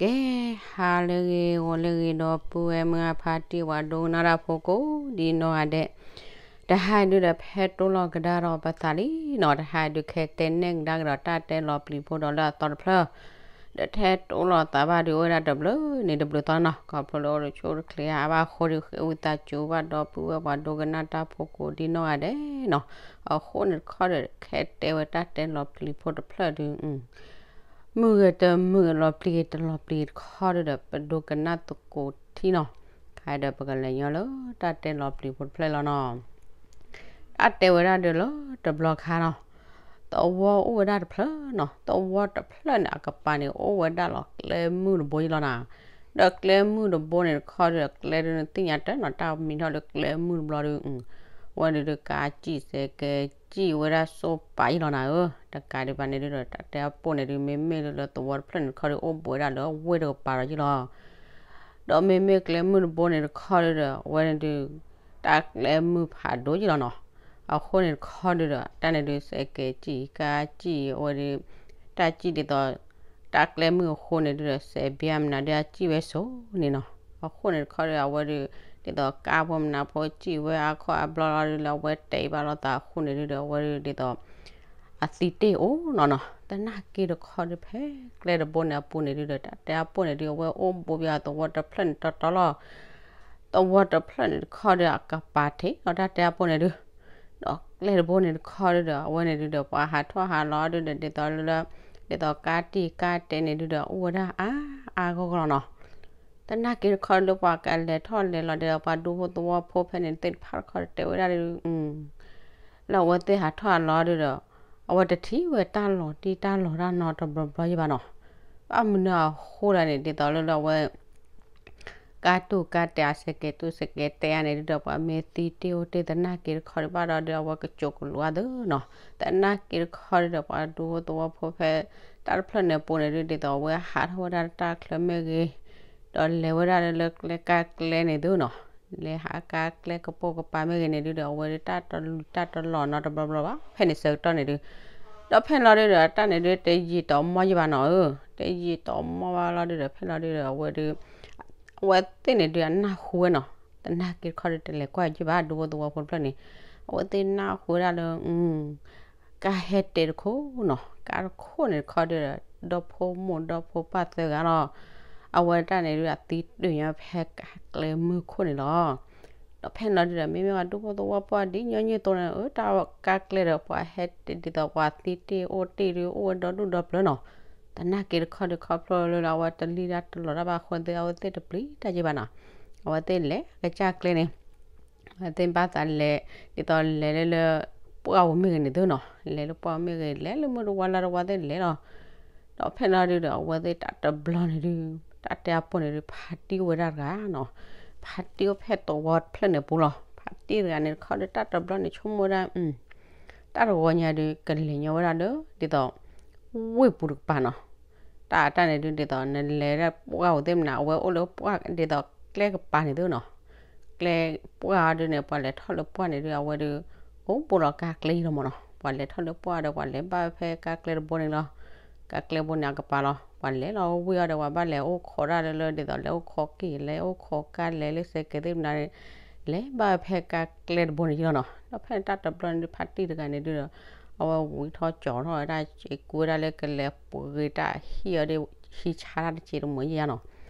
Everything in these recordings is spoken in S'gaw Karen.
ကဲ, ဟါလၢအဂ့ၤ ဂီၤလၢအဂ့ၤ ဒီပုၢ်ဝဲၢ်မုၢ်အဖါတံၢ် ပှၤဒိကနၣ်တၢ်ဖိကိးဒ်နီၢ်ဂၤဒဲး, တဟါဒုဒီး ဖဲတိၢ်လီၤကဒါဒီးပသးလံနီၤ, တဟါဒုခဲတဲနဲၣ်ကဒါကဒီး တၢ်တဲလီၤပျံၤဖိဒီးလၢအသီတဖျၢၣ်, ဒီးထဲတိၢ်လီၤသးဘၣ်ဒု အိၣ်ဝဲဒၣ်တဘျုးန့ၣ်တဘျုးသီနီၤ, ခီဖျိလၢအိၣ်တဆူၣ်တချ့အါဘၣ်အဃိဒီး ဃ့ဝံသးစူၤဘၣ်ဒီပုၢ်ဝဲၢ် ပှၤဒိကနၣ်တၢ်ဖိကိးဒ်နီၢ်ဂၤဒဲးနီၤ, အဃိန့ၣ်တခီဒီး ခဲတဲဝဲတၢ်တဲလီၤပျံၤဖိတဖျၢၣ်ဒု မုာ်ဂ့ၤတမုာ်ဂ့ၤလီၤပျံၤဂ့ၤတလီၤပျံၤဂ့ၤတခီဒုဒီး ပဒိကနၣ်သကိးထံနီၤ, ခဲဒီးပကလဲၤညီလၢတၢ်တဲလီၤပျံၤဖိတဖျၢၣ်လီၤနီၤ. တၢ်တဲဝဲဒၣ်ဒုလၢတဘျီခါနီၤ, သဝီအိၣ်ဝဲဒၣ်တဖျၢၣ်နီၤ, သဝီတဖျၢၣ်န့ၣ် အကပၤန့ၣ် အိၣ်ဝဲဒၣ်လီၤကျဲမုၢ်တဘိယလီၤနီၤ, ဒီးကျဲမုၢ်တဘိန့ၣ်တခီဒုဒီး ကျဲဒုန့ၣ်သ့ၣ်ညါတၢ်နီၤ, တၢ်မံထီၣ်လၢကျဲမုၢ်တဘျီဒု ဝဲဒုဒီး ကါစံၣ်စဲးကဲစံၣ်ဝဲဒၣ်စိပာ်ယလီၤနီၤဧၢ, တကးဒံးဘၣ်န့ၣ်ဒုဒီး တၢ်တဲအပိၢ်န့ၣ်ဒု မ့မ့ၢ်လၢသဝီတဖျၢၣ်န့ၣ်တခီဒု အိၣ်ဘှံးဝဲဒၣ်လၢဝ့ၢ်တကပၤလီၤယလီၤ. ဒီးမ့မ့ၢ်ကျဲမုၢ်တဘိန့ၣ်တခီဒုဒီး အဝဲန့ၣ်ဒု တၢ်ကျဲမုၢ်ဖးဒိၣ်ယလီၤနီၤ, အဃိန့ၣ်တခီဒုဒီး တၢ်န့ၣ်ဒု စဲးကဲစံၣ် ကါစံၣ် အဝဲဒု တၢ်စံၣ်ဒ်သိး တၢ်ကျဲမုၢ်အဃိန့ၣ်ဒုဒီး စဲးဘံမနုၤဒု အစံၣ်ဝဲစိၤန့ၣ်နီၤ, အဃိန့ၣ်တခီဒု အဝဲဒု ဒ်သိးကါဖိမနုၤဖိစံၣ်ဝဲအါခီၣ်အါဘျီလီၤဒုလၢအဝဲတဲဘၣ်လိာ်သးအဃိန့ၣ်ဒုဒီး အဝဲဒု ဒ်သိး အသံတ့ၢ်အိၣ်နီၤနီၤ, သနာ်က့တခီဒု ဖဲကျဲတဘိန့ၣ်အပူၤန့ၣ်ဒုဒီး တၢ်တဲအပိၢ်န့ၣ်ဒု အဝဲအိၣ်ဘှံးဘၣ်သဝီတဖျၢၣ်န့ၣ်တီတီလီၤ, သဝီတဖျၢၣ်န့ၣ်တခီဒု အကပၤထံးလီၤ တၢ်တဲအပိၢ်န့ၣ်ဒု, ဒီးကျဲတဘိန့ၣ်တခီဒုဒီး အဝဲန့ၣ်ဒုဒီး ပှၤဟးထီၣ်ဟးလီၤဒုဒီး ဒ်သိးလၢ ဒ်သိးကါတံၢ်ကါတဲန့ၣ်ဒုဒီး အိၣ်ဝဲဒၣ်အါအါဂီၢ်ဂီၢ်လီၤနီၤ. သနာ်က့တခီဒုလၢပှၤကလဲၤထီၣ်လဲၤလီၤဒီး ပှၤဒူဖိသဝီဖိဖဲန့ၣ်သ့ၣ်တဖၣ်တခီဒု တဲဝဲဒၣ်ဒု လၢအဝဲသ့ၣ်ဟးထီၣ်ဟးလီၤဒုဒီး အဝဲတထံၣ်ဝဲတၢ်လီၤတံၢ်တၢ်လီၤတၢ်နီတဘျီဘျီယဘၣ်နီၤ, ဘၣ်မနုၤအဃိဒၣ်န့ၣ် ဒ်သိးလၢလၢအဝဲ ကါတူၢ်ကါတဲာ်အစဲးကဲးတူၢ်စဲးကဲးတဲာ်အါန့ၣ်ဒုဒီး ပှၤမ့ၢ်သံတ့ၢ်အိၣ်တ့ၢ်သနာ်က့တခီဒုဘၣ်ဒီးဒု အဝဲကစိာ်ကလိာ်အါသၢနီၤ, သနာ်က့တခီဒုဒီး ပှၤဒူဖိသဝီဖိဖဲ တၢ်တဖျၢၣ်န့ၣ်အပူၤန့ၣ်ဒု ဒ်သိးအဝဲဟးထီၣ်ဝဲဒၣ်တၢ်ချၢမ့ၢ်ဂ့ၤ, ဒီးလဲၤဝဲဒၣ်လၢကျဲကါကျဲန့ၣ်သၢနီၤ, လဲၤဟးကါကျဲကပိာ်ကပၤမ့ၢ်ဂ့ၤန့ၣ်ဒုဒီး အဝဲဒုတၢ်တလူၤတၢ်တလီၤနီတဘျီဘျီဘၣ် ဖဲန့ၣ်ဆၢကတီၢ်န့ၣ်ဒု, ဒီးဖဲန့ၣ်လီၤဒုဒီး တၢ်န့ၣ်ဒု တယံာ်တမီၢ်ယဘၣ်နီၤဧၢ, တယံာ်တမီၢ်ဘၣ်လီၤဒုဒီး ဖဲလီၤဒုဒီး အဝဲဒု အဝဲသ့ၣ်န့ၣ်ဒုအနၢ်ဟူဝဲနီၤ, သနာ်က့တခီဒုတလဲၤကွၢ်ယဘၣ် ဒူဖိသဝီဖိတဖျၢၣ်န့ၣ်, အဝဲသ့ၣ်နၢ်ဟူဝဲဒၣ်လၢ ကါဟဲတဲတခိၣ်နီၤ, ကါတခိၣ်န့ၣ်တခီဒုဒီး ဒီဖိမိၢ်ဒီဖိပၢ်သၢဂၤလီၤ, အဝဲတၢ်န့ၣ်ဒု အသံတ့ၢ်ညါဖဲကါကျဲမုၢ်ခိၣ်န့ၣ်လီၤ. ဒီးဖဲန့ၣ်လီၤဒုဒီး မ့မ့ၢ်ဝဲဒူဖိသဝီဖိဒ်ညီနုၢ်သိးန့ၣ် အၢ တၢ်ကါကျဲဒီး ပှၤဟဲတဲဒ်သိးပှၤသံတ့ၢ်အိၣ်တ့ၢ်ဒု အိၣ်ဝဲဒီဒူၣ်ဒီပျၢၤနီၤ, သနာ်က့တခီဒု ခီဖျိလၢအဝဲတလံၣ်တၢ်တလီၤတၢ်ဘၣ်အဃိသ့ၣ် အဝဲသ့ၣ်တပျံၤတၢ်ယဘၣ်နီၤ, အဝဲသ့ၣ်လဲၤကစၢ်ကျဲန့ၣ် အဝဲသ့ၣ်ဘၣ်သးလဲၤ ဒ်သိးလဲၤလၢလၢ ပှၢ်ဧိၤမ့ၢ်ဂ့ၤန့ၣ်သ့နီၤ, လဲၤလၢပှၢ်ဧိၤမ့ၢ်ဂ့ၤ လဲၤလၢမုၢ်တဝါလါတဝါသ့ၣ်လဲၤလီၤ. ဒီးဖဲန့ၣ်လီၤဒုဒီး အဝဲသ့ၣ်တၢ်တဘျီန့ၣ်ဒု တၢ်တဲအပိၢ်န့ၣ်ဒု ဖါတံၢ်အိၣ်ဝဲဒၣ်တဂၤနီၤ, ဖါတံၢ်အိၣ်ဖဲသဝီတဖျၢၣ်န့ၣ်ပူၤလီၤ. ဖါတံၢ်တဂၤန့ၣ်တခီဒု တၢ်တဘျီန့ၣ် ဆိကမိၣ်ဝဲဒၣ် တၢ်တဂီၤညါဒု ကလဲၤညီဝဲဒၣ်လၢ ဒ်သိး ဝ့ၢ်ပူၤတကပၤနီၤ, တၢ်တၢ်န့ၣ်ဒု ဒ်သိးနလဲၤဒၣ်ပှၢ်ဧိၤသ့ၣ်မနၤ အဝဲအိၣ်လၢပှၢ်ဒ်သိးကျဲကပၤန့ၣ်သ့နီၤ, ကျဲပှၢ်အီၤဒုန့ၣ် ပှၤလဲၤထီၣ်လၢပှၢ်န့ၣ်ဒု အဝဲဒု အိၣ်ဘူးလီၤကါကျဲယံၤလီၤမးနီၤ, ပှၤလဲၤထီၣ်လၢပှၢ်ဒီး ပှၤလဲၤဘၣ်ဖဲကါကျဲတဘိန့ၣ်လီၤ. ကါကျဲဘိန့ၣ်အကပၤလီၤ. ပှၤလဲၤလီၤဝ့ၢ်အီၤဒီး ပှၤဘၣ်လဲၤအိၣ်ခိးဒၣ်လၢလၢ ဒ်သိးလဲၤအိၣ်ခိးက့ၣ် လဲၤအိၣ်ခိးကါ လဲၤလၢစဲးကဲးသ့ၣ်မနၤန့ၣ် လဲၤဘၣ်ဖဲကါကျဲတဘိန့ၣ်ယံၤလီၤနီၤ. ဒီးဖဲန့ၣ်တၢ်တဘျီန့ၣ်ဒု ဖါတံၢ်တဂၤန့ၣ်ဒုဒီး အဝဲဝံၤထီၣ်ကၠီၤထီၣ်ဝဲဒၣ် စ့ကူဝဲဒၣ်လၢကလဲၤပှ့ၤတၢ်ဟံၣ်အီၤဒီး ဟံးဆါတၢ်တစဲးတမှဲၤယံၤနီၤ.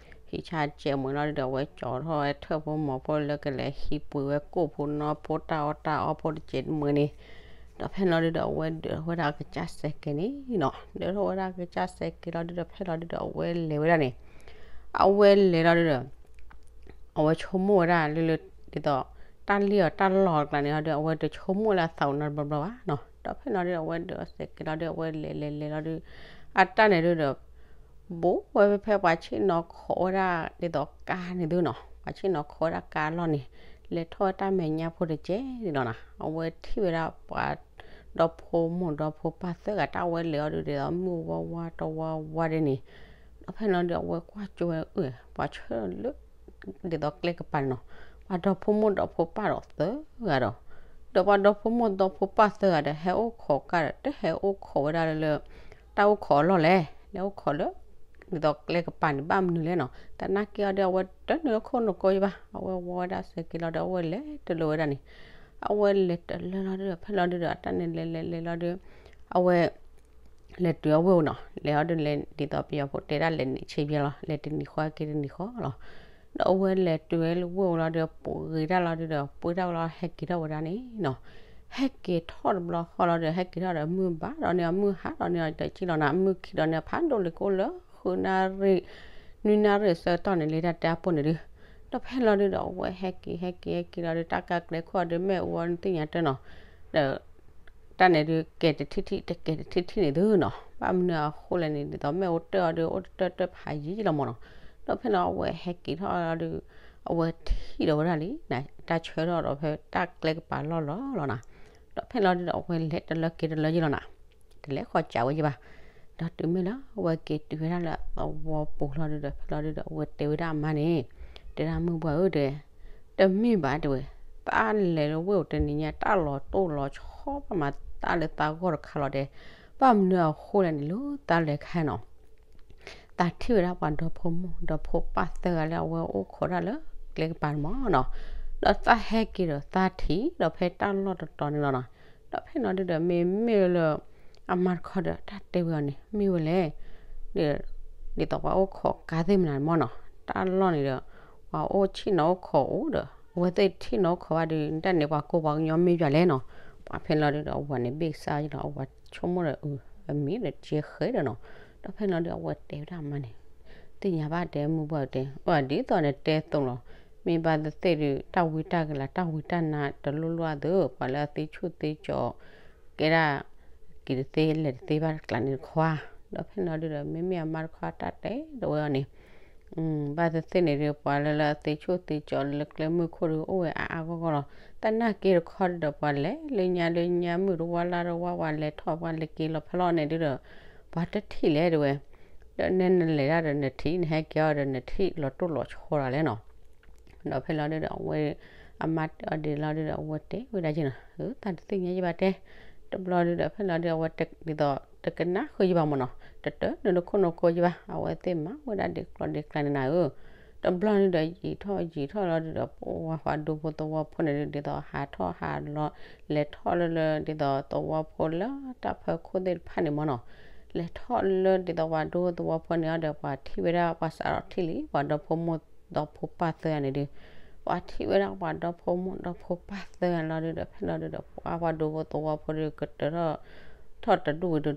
ဟံးဆါတစဲးမှဲၤလီၤဒုဒီး အဝဲကၠီၤထီၣ်ဝဲထၢၣ်ဖိမီၤဖိလၢကလဲၤဟံးပှ့ၤဝဲကိၣ်ဖိနီဖိတၢ်အီၣ်တၢ်အီဖိတစဲးတမှဲၤန့ၣ် ဒီးဖဲန့ၣ်လီၤဒုဒီး အဝဲဒၢးထီၣ်ဝဲဒၣ်အကစၢ်စဲးကဲးန့ၣ်နီၤ. ဒၢးထီၣ်ဝဲဒၣ်အကစၢ်စဲးကဲးလီၤဒုဒီး ဖဲလီၤဒုဒီး အဝဲလဲၤဝဲဒၣ်န့ၣ် အဝဲလဲၤလီၤဒုဒီး အဝဲဆိကမိၣ်ဝဲဒၣ်လၢလၢ ဒ်သိး တၢ်လံၣ်အီၤတၢ်လီၢ်အကျါန့ၣ်လီၤဒု အဝဲတဆိကမိၣ်လၢအသးအိၣ်နီတဘျီဘျီဘၣ်နီၤ. ဒီးဖဲန့ၣ်လီၤဒုဒီး အဝဲဒၢးအီၤစဲးကဲးလီၤဒု အဝဲလဲၤလဲၤလဲၤလီၤဒု အတၢ်န့ၣ်ဒုဒီး ဘူးဝဲဖဲဖဲပှၤဆ့ၣ်နီၤခိးဝဲဒၣ်ဒ်သိးကါန့ၣ်သုနီၤ, ပှၤဆ့ၣ်နီၤခိးဝဲဒၣ်ကါအလီၢ်န့ၣ် လဲၤထီၣ်ဝဲတၢ်မဲာ်ညါဖိတကဲးန့ၣ်လီၤနီၤ. အဝဲထံၣ်ဝဲဒၣ်ပှၤဒီဖိမိၢ်ဒီဖိပၢ်သၢဂၤ တၢ်ဝဲလဲၤအီၤဒု ဒ်သိးမုၢ်ဝါဝါတဝါဝါဒ်န့ၣ်, ဒီးဖဲန့ၣ်လီၤဒု အဝဲကွၢ်ကၠိဝဲ အၢ ပှၤဆှၢလၢ ဒ်သိးကျဲကပၤန့ၣ်နီၤ, ပှၤဒီဖိမိၢ်ဒီဖိပၢ်ဒီးသၢဂၤဒီး, ဒီးပှၤဒီဖိမိၢ်ဒီဖိပၢ်သၢဂၤဒီး ဟဲအိၣ်ခိးကါဒီး တဟဲအိၣ်ခိးဝဲဒၣ်လၢလၢ တၢ်အိၣ်ခိးအလီၢ်လဲၣ်, လဲၤအိၣ်ခိးလၢ ဒ်သိးကျဲကပၤန့ၣ် ဘၣ်မနုၤလဲၣ်နီၤ. သနာ်က့အီၤဒီး အဝဲတနုာ်လၢခိၣ်နူာ်ကိးယဘၣ်, အဝဲဝီဝဲဒၣ်စဲးက့ၤလီၤဒီး အဝဲလဲၤတလၢဝဲဒၣ်န့ၣ်, အဝဲလဲၤတလၢလီၤဒီး ဖဲလီၤဒုဒီး တၢ်န့ၣ်လဲၤလဲၤလဲၤလီၤဒီး အဝဲ လဲၤတုၤအဝ့ၢ်အိၣ်နီၤ, လဲၤအီၤဒုးလဲၤ ဒ်သိးပယီၤဖိတဲဒၣ်လဲၤနံးဆ့ဘျဲလီၤ, လဲၤတနံၤဃီက့ၤတနံၤဃီလီၤ. ဒီးအဝဲလဲၤတုၤဝဲလၢဝ့ၢ်အိၣ်လီၤဒီး ပှ့ၤဒၣ်လီၤဒုဒီး ပှ့ၤဒၣ်ဝဲလီၤ ဟဲက့ၤထီၣ်ဝဲဒၣ်န့ၣ်နီၤ. ဟဲက့ၤထီၣ်တဘျီဃီလီၤဒီး ဟဲက့ၤထီၣ်ဒီး မုၢ်ဘၣ်ဒီးန့ၣ် အမုၢ်ဟါဒီးန့ၣ် တကံၣ်လီၤနၤ, အမုၢ်ခံဒီးန့ၣ် ဖးဒိၣ်လံကိၣ်လၢ ဃုနၣ်ရံၣ် နွံနၣ်ရံၣ်ဆၢကတီၢ်န့ၣ် လံတၢ်တဲအပူၤန့ၣ်ဒု, ဒီးဖဲလီၤဒုဒီး အဝဲဟဲက့ၤ ဟဲက့ၤ ဟဲက့ၤလီၤဒီး တၢ်ကါကျဲခိၣ်အီၤဒုး မ့ၣ်အူအီၤနသ့ၣ်ညါတၢ်နီၤ, ဒီး တၢ်န့ၣ်ဒုး ကဲတထံၣ်ထံၣ် တကဲတထံၣ်ထံၣ်န့ၣ်သုနီၤ, ဘၣ်မနုၤအဃိလဲၣ်န့ၣ် ဒ်သိးမ့ၣ်အူတၢၢ်အီၤဒုး အိၣ်တတၢၢ်တၢၢ်ဖးယံာ်လီၤမၢ်နီၤ. ဒီးဖဲလီၤအဝဲဟဲက့ၤထီၣ်လီၤဒုး အဝဲထံၣ်ဒီးဝဲဒၣ်လံ တၢ်ဆၢထီၣ်ဒီးဖဲတၢ်ကျဲကပၤလီၢ်လီၤလီၤနၤ. ဒီးဖဲလီၤဒုဒီး အဝဲလဲၤတလၢက့ၤတလၢယံာ်လီၤနၤ, တလဲၤဃီစးဝဲယံာ်ဘၣ်. ဒီးတုၤမ့ၢ်လၢအဝဲက့ၤတုၤဝဲဒၣ်လၢအသဝီပူၤလီၤဒုဒီး ဖဲလီၤဒုဒီး အဝဲတဲဝဲဒၣ်အမါန့ၣ်, တဲဒၣ်မုၢ်ပှၢ်ဧၢ တဲဝဲ, တမ့ၢ်ဘၣ်တဲဝဲ, သးလဲၤလၢဝ့ၢ်အိၣ်တနံၤညါ တၢ်လီၤတိၢ်လီၤဆီ ဘၣ်မၤသးလၢသးဂီၢ်တခါလီၤတဲ, ဘၣ်မနုၤအဃိလဲၣ်န့ၣ် လၢသးလဲၤခါနီၤ သးထံၣ်ဝဲဒၣ်ပှၤဒီဖိမိၢ် ဒီဖိပၢ်သၢဂၤလၢအဝဲအိၣ်ခိးတၢ်လၢကျဲကပၤန့ၣ်မၢ်နီၤ. ဒီးသးဟဲက့ၤဒီးသးထံၣ်ဒီးဖဲတၢ်လီၢ်တတီၤန့ၣ်လီၤနီၤ. ဒီးဖဲလီၤဒုဒီး မ့မ့ၢ်လၢ အမါတခီဒီး တၢ်တဲဝဲအီၤန့ၣ် မ့ၢ်ဝဲလဲၣ်, ဒ်သိးပှၤအိၣ်ခိးကါသ့ၣ်မနုၤန့ၣ်မၢ်နီၤ. တၢ်လီၢ်န့ၣ်ဒီး ပှၤအိၣ်ဆ့ၣ်နီၤအိၣ်ခိးအိၣ်ဒီး အဝဲသ့ၣ်ထံၣ်နီၤအိၣ်ခိးဘၣ်ဒုး တၢ်န့ၣ်ပှၤကိးပှၤကညီမ့ၢ်ယွၤလဲၣ်နီၤ. ပှၤဖဲလီၤဒုဒီး အဝၤန့ၣ် ဘ့ၣ်ကစၢ်ယလီၤ အဝၤဆိကမိၣ်ဒီး အမံၤဒီးကဲဃဲဒီးနီၤ. ဒီးဖဲလီၤဒုဒီး အဝဲတဲဝဲဒၣ်အမါန့ၣ် သ့ၣ်ညါဘၣ်တဲမုၢ်ပှၢ်တဲ အဒ်သိးန့ၣ်တဲသိးလီၤ. မ့ၢ်ဘၣ်သ့ၣ်သ့ၣ်ဒုး တၢ်ဝံတၢ်ကလၤ တၢ်ဝံတၢ်နါတလိၣ်လိၣ်အသိး ပှၤလၢအသ့ဆူၣ်သ့ကၠီၤ ကဲဒၣ် က့ၤတသ့လဲၤတသ့ဘၣ်တကျါန့ၣ်တခီဧါ. ဒီးဖဲလီၤဒုဒီး မ့မ့ၢ်အမါတခီတၢ်တဲဒီးဝဲအီၤန့ၣ် ဘၣ်သ့ၣ်သ့ၣ်န့ၣ်ဒုး ပှၤလၢလၢအသ့ဆူၣ်သ့ကၠီၤလၢကျဲမုၢ်ခိၣ်ဒုး အိၣ်ဝဲအါအါဂီၢ်ဂီၢ်လီၤ. သနာ်က့တခီဒုဒီး ပှၤလဲၤလၢညါလၢညါမုၢ်တဝါလါတဝါ ပှၤလဲၤထီၣ်ပှၤလဲၤက့ၤလီၤဖဲလီၤန့ၣ်ဒုဒီး ပှၤတထံၣ်လဲၣ်တဲဝဲ. ဒီးနဲနလဲၤတၢ်ဒီးနထံၣ် နဟဲက့ၤအီၤဒီးနထံၣ်လီၤတိၢ်လီၤဆီဒၣ်လဲၣ်နီၤ. ဒီးဖဲလီၤဒုဒီး အဝဲ အမါတဲအီၤဒ်လီၤဒုဒီး အဝဲတဲဝဲဒၣ်က့နီၤ သးတသ့ၣ်ညါယဘၣ်တဲ. တဘျီဒုဒီး ဖဲလီၤဒုဒီး အဝဲဒ်သိး တကနၣ်ဃုာ်ယဘၣ်မၢ်နီၤ တတၢၢ်နုာ်လၢခိၣ်နူာ်ကိးယဘၣ် အဝဲသ့ၣ်မၤဝဲဒၣ်ဒ်ကျီဒ်ကျါန့ၣ်နၤဧၢ. တဘျီဒုဒီး ယံာ်ထီၣ်ယံာ်ထီၣ်လီၤဒုဒီး ပှၤပှၤဒူဖိသဝီဖိန့ၣ်ဒုး ဒ်သိးဟးထီၣ်ဟးလီၤ လဲၤထီၣ်လၢလၢဒ်သိးသဝီဖိလၢတၢ်ဖၢခိၣ်သ့ၣ်တဖၣ်န့ၣ်မၢ်နီၤ. လဲၤထီၣ်လၢဒ်သိးပှၤဒူဖိသဝီဖိန့ၣ်အီၤဒီး ပှၤထံၣ်ဝဲဒၣ်ပှၤစးထီၣ်ထံၣ်လံ ပှၤဒီဖိမိၢ်ဒီဖိပၢ်သၢဂၤန့ၣ်ဒုး ပှၤထံၣ်ဝဲဒၣ်ပှၤဒီဖိမိၢ်ဒီဖိပၢ်သၢဂၤလီၤဒုဒီး ဖဲလီၤဒုဒီး ပှၤပှၤဒူဖိသဝီဖိဒုး ကတၢၢ်ထီၣ် ထီၣ်တဒူၣ်ဝံၤ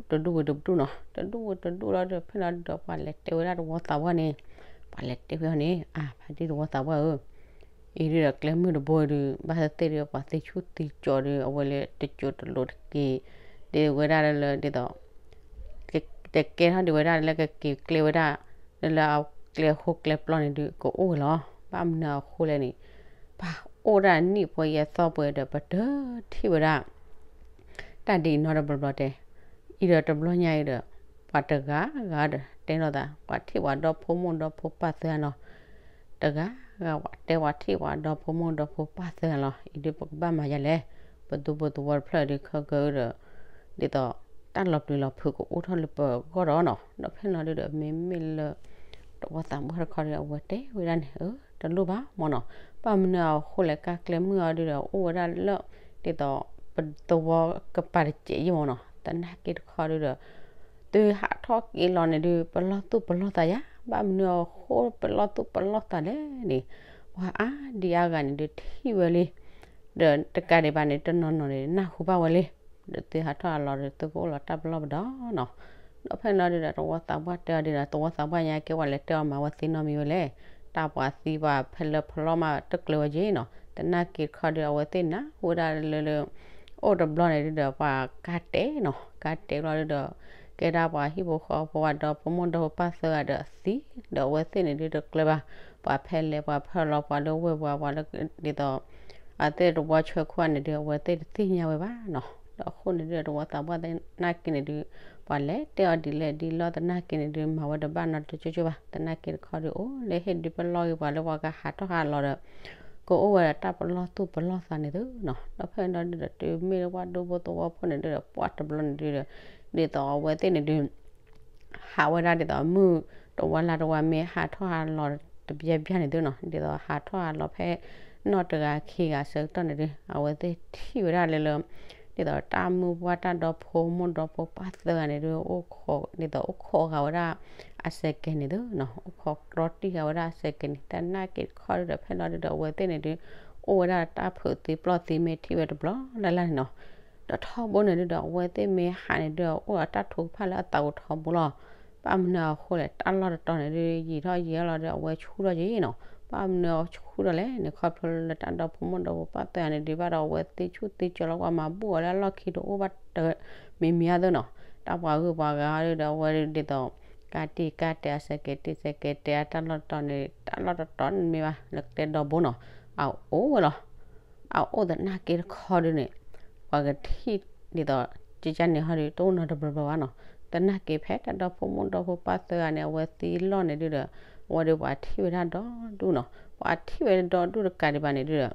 တဒူၣ် တဒူၣ်ဝံၤတဒူၣ်နီၤ တဒူၣ်ဝံၤတဒူၣ်လီၤဒုး ဖဲလီၤဒုဒီး ပှၤလဲၤတဲဝဲဒၣ်တဝီသးပှၢ်န့ၣ် ပှၤလဲၤတဲဝဲအီၤန့ၣ် အါ ဖါတံၢ်တဝီသးပှၢ်ဧၢ အံၤဒုဒီး ကျဲမုၢ်တဘိဒုး ဘၣ်သ့ၣ်သ့ၣ်ဒုး ပှၤသ့ဆူၣ်သ့ကၠီၤဒုး အဝဲလၢတကၠိတလိၤတက့ၤ ဒ်ဝဲဒၣ်လၢဒ်သိး တကဲထီၣ်ဒံးဝဲဒၣ်လၢကက့ၤကျဲဝဲဒၣ် လၢလၢအကျဲဃိကျဲပျီန့ၣ်ဒုး ကအိၣ်ဝဲလီၤ. ဘၣ်မနုၤအဃိလဲၣ်န့ၣ် ပှၤအိၣ်ဒၣ်နံၣ်ဖိယဲၢ်သီပှဲၤဒီး ပတထံၣ်ဝဲဒၣ် တၢ်ဒ်အံၤနီတဘျီဘျီတဲ အံၤဒီးတဘျီညါအံၤဒီး ပှၤတဂၤဂၤဒီး တဲလိာ်သး ပှၤထံၣ်ပှၤဒီဖိမိၢ်ဒီဖိပၢ်သၢဂၤနီၤ တဂၤဂၤပှၤတဲပှၤထံၣ်ပှၤဒီဖိမိၢ်ဒီဖိပၢ်သၢဂၤလီၤ. အံၤဒုးပကဘၣ်မၤယၤလဲၣ်. ပဒူဖိသဝီတဖျၢၣ်ဒုး ခဲကဒီး ဒ်သိး တၢ်လီၤပျံၤလီၤဖုးကအိၣ်ထီၣ်လၢပဂီၢ်ဒီးနီၤ. ဒီးဖဲလီၤဒုဒီး မ့မ့ၢ်လၢ တဝီသးပှၢ်တခီဒုး အဝဲတဲဝဲဒၣ်န့ၣ် အၢ တလိၣ်ဘၣ်မၢ်နီၤ. ဘၣ်မနုၤအဃိလဲၣ် ကါကျဲမုၢ်အီၤဒုဒီး အိၣ်ဝဲဒၣ်လၢ ဒ်သိး ပသဝီကပၤတစဲးယံၢ်မၢ်နီၤ. သနာ်က့တခီဒုဒီး သုဟးထီၣ်က့ၤလီၤန့ၣ်ဒုး ပလီၢ်သူၣ်ပလီၢ်သးယါ ဘၣ်မနုၤအဃိပလီၢ်သူၣ်ပလီၢ်သးလဲၣ်န့ၣ် ပှၤအါဒံအါဂၤန့ၣ်ဒုးထံၣ်ဝဲလံ ဒီးတကးဒံးဘၣ်န့ၣ် တနီၤနီၤန့ၣ် နၢ်ဟူဘၣ်ဝဲလံ. ဒီးသုဟးထီၣ်အလီၢ်ဒီး သုကအိၣ်လီၤတၢ်ပလီၢ်ပဒီနီၤ. ဒီးဖဲန့ၣ်လီၤဒုဒီး တဝီသးပှၢ်တဲအီၤဒ်ဒီး တဝီသးပှၢ်ညါကဲပှၤလဲၤတဲအီၤမၤဝဲသ့နီတမံၤဝဲလဲၣ်. တၢ်ပှၤသံပှၤဖဲလၢဖလီၢ်မးတကျၢၤဝဲက့နီၤ. သနာ်က့တခီဒုး အဝဲသ့ၣ်နၢ်ဟူဝဲဒၣ်လၢလၢ အိၣ်တဘျီန့ၣ်ဒုဒီး ပှၤကါတဲာ်နီၤ ကါတဲာ်လီၤဒုဒီး ကဲဒၣ်ပှၤဟံၣ်ဖိဃီဖိပှၤဒီဖိမိၢ်ဒီဖိပၢ်သၢဂၤဒီးအသံ ဒီးအဝဲသ့ၣ်န့ၣ်ဒုတကျၢၤဘၣ် ပှၤဖဲလဲၣ်ပှၤဖဲလီၤပှၤလၢဝဲၢ်ပှၤ ပှၤလၢဒ်သိး အသ့ၣ်တဝီဆၢခိၣ်န့ၣ်ဒုး အဝဲသ့ၣ်တသ့ၣ်ညါဝဲဘၣ်နီၤ. ဒီးအဃိန့ၣ်ဒုး တဝီသးပှၢ်သနာ်က့န့ၣ်ဒုး ပှၤလဲၤတဲအီၤဒ်လဲၣ်ဒ်လဲၣ်သနာ်က့န့ၣ်ဒုး မၤဝဲတဘၣ်နီတကၠိကၠိဘၣ်. သနာ်က့တခီဒုး အိၣ်လၢဟ့ၣ်ဒုးပလီၢ်ဂ့ၤပှၤလၢပှၤကဟးထီၣ်ဟးလီၤဒီး ကအိၣ်ဝဲဒီးတၢ်ပလီၢ်သူၣ်ပလီၢ်သးန့ၣ်သုနီၤ. ဒီးဖဲန့ၣ်လီၤဒုဒီး တုၤမ့ၢ်လၢပှၤဒူဖိသဝီဖိန့ၣ်ဒုဒီး ပှၤတဘျီန့ၣ်ဒုဒီး ဒ်သိးအဝဲသ့ၣ်န့ၣ်ဒုး ဟးဝဲဒၣ်ဒ်သိးမုၢ်တဝါလါတဝါမ့ၢ်ဟးထီၣ်ဟးလီၤတဘျီဘျီန့ၣ်သုနီၤ, ဒ်သိးဟးထီၣ်ဟးလီၤဖဲနီၢ်တဂၤခံဂၤဆၢကတီၢ်န့ၣ်ဒီး အဝဲသ့ၣ်ထံၣ်ဝဲဒၣ်လၢလၢ ဒ်သိးတၢ်မုၢ်ပှၢ်တၢ်ဒီဖိမိၢ်ဒီဖိပၢ်သၢဂၤန့ၣ်ဒီး အိၣ်ခိး ဒ်သိးအိၣ်ခိးဂာ်ဝဲဒၣ်အစဲးကဲးန့ၣ်သုနီၤ, အိၣ်ခိးကြီတံၢ်ဂာ်ဝဲဒၣ်အစဲးကဲးန့ၣ် တနာ်က့ၤတခီဒုဒီး ဖဲလီၤဒုဒီး အဝဲသ့ၣ်န့ၣ်ဒု အိၣ်ဝဲဒၣ်တၢ်ဖုးသံပျီၢ်သံမ့ၢ်ထံၣ်ဝဲတဘျီလၢ်လၢ်န့ၣ်နီၤ. ဒီးထီဘိန့ၣ်ဒုဒီး အဝဲသ့ၣ်မ့ၢ်ဟးန့ၣ်ဒု အိၣ်ဒီးတၢ်ထုကဖၣ်လၢအသးကထီဘိလီၤ. ဘၣ်မနုၤအဃိလဲၣ် တၢ်လီၢ်တတီၤန့ၣ်ဒု ယံာ်ထီၣ်ယံာ်ထီၣ်လီၤဒီး အဝဲဆူၣ်ထီၣ်က့ၤနီၤ. ဘၣ်မနုၤအဆူၣ်ထီၣ်လဲၣ်န့ၣ် ခီဖျိလၢတၢ်ဒီဖိမိၢ်ဒီဖိပၢ်သၢဂၤန့ၣ်ဒု ဘၣ်ဒီးအဝဲသ့ၣ်ဆူၣ်သ့ဆၢလီၤ ပှၤမၤဘူၣ်အီၤလၢအလီၢ်ခံတအိၣ်ဘၣ်တမံၤမံၤအသိးနီၤ. တၢ်ပှၤဂုၤပှၤဂၤဒုဒီး အဝဲဒုဒ်သိး ကါတံၢ်ကါတဲာ်အစဲးကဲးတံၢ်စဲးကဲးတဲာ်အတၢ်လီၢ်တတီၤန့ၣ် တၢ်လီၢ်တတီၤန့ၣ်မ့ၢ်ဘၣ် လၢကတဲဒီဘိနီၤ အအိၣ်ဝဲလီၤ. အအိၣ်သနာ်က့တခီဒုန့ၣ် ပှၤကထံၣ်ဒ်သိး ကကၢ်န့ၣ်ဟီဒု တအိၣ်နီတဘျီဘျီဘၣ်နီၤ. သနာ်က့ဖဲတၢ်ဒီဖိမိၢ်ဒီဖိပၢ်သၢဂၤန့ၣ် အဝဲသံလီၢ်န့ၣ်ဒုဒီး အဝဲဒုပှၤထံၣ်ဝဲဒၣ်ဒီဒူၣ်နီၤ. ပှၤထံၣ်ဝဲဒီဒူၣ်တကးဒံးဘၣ်န့ၣ်ဒုဒီး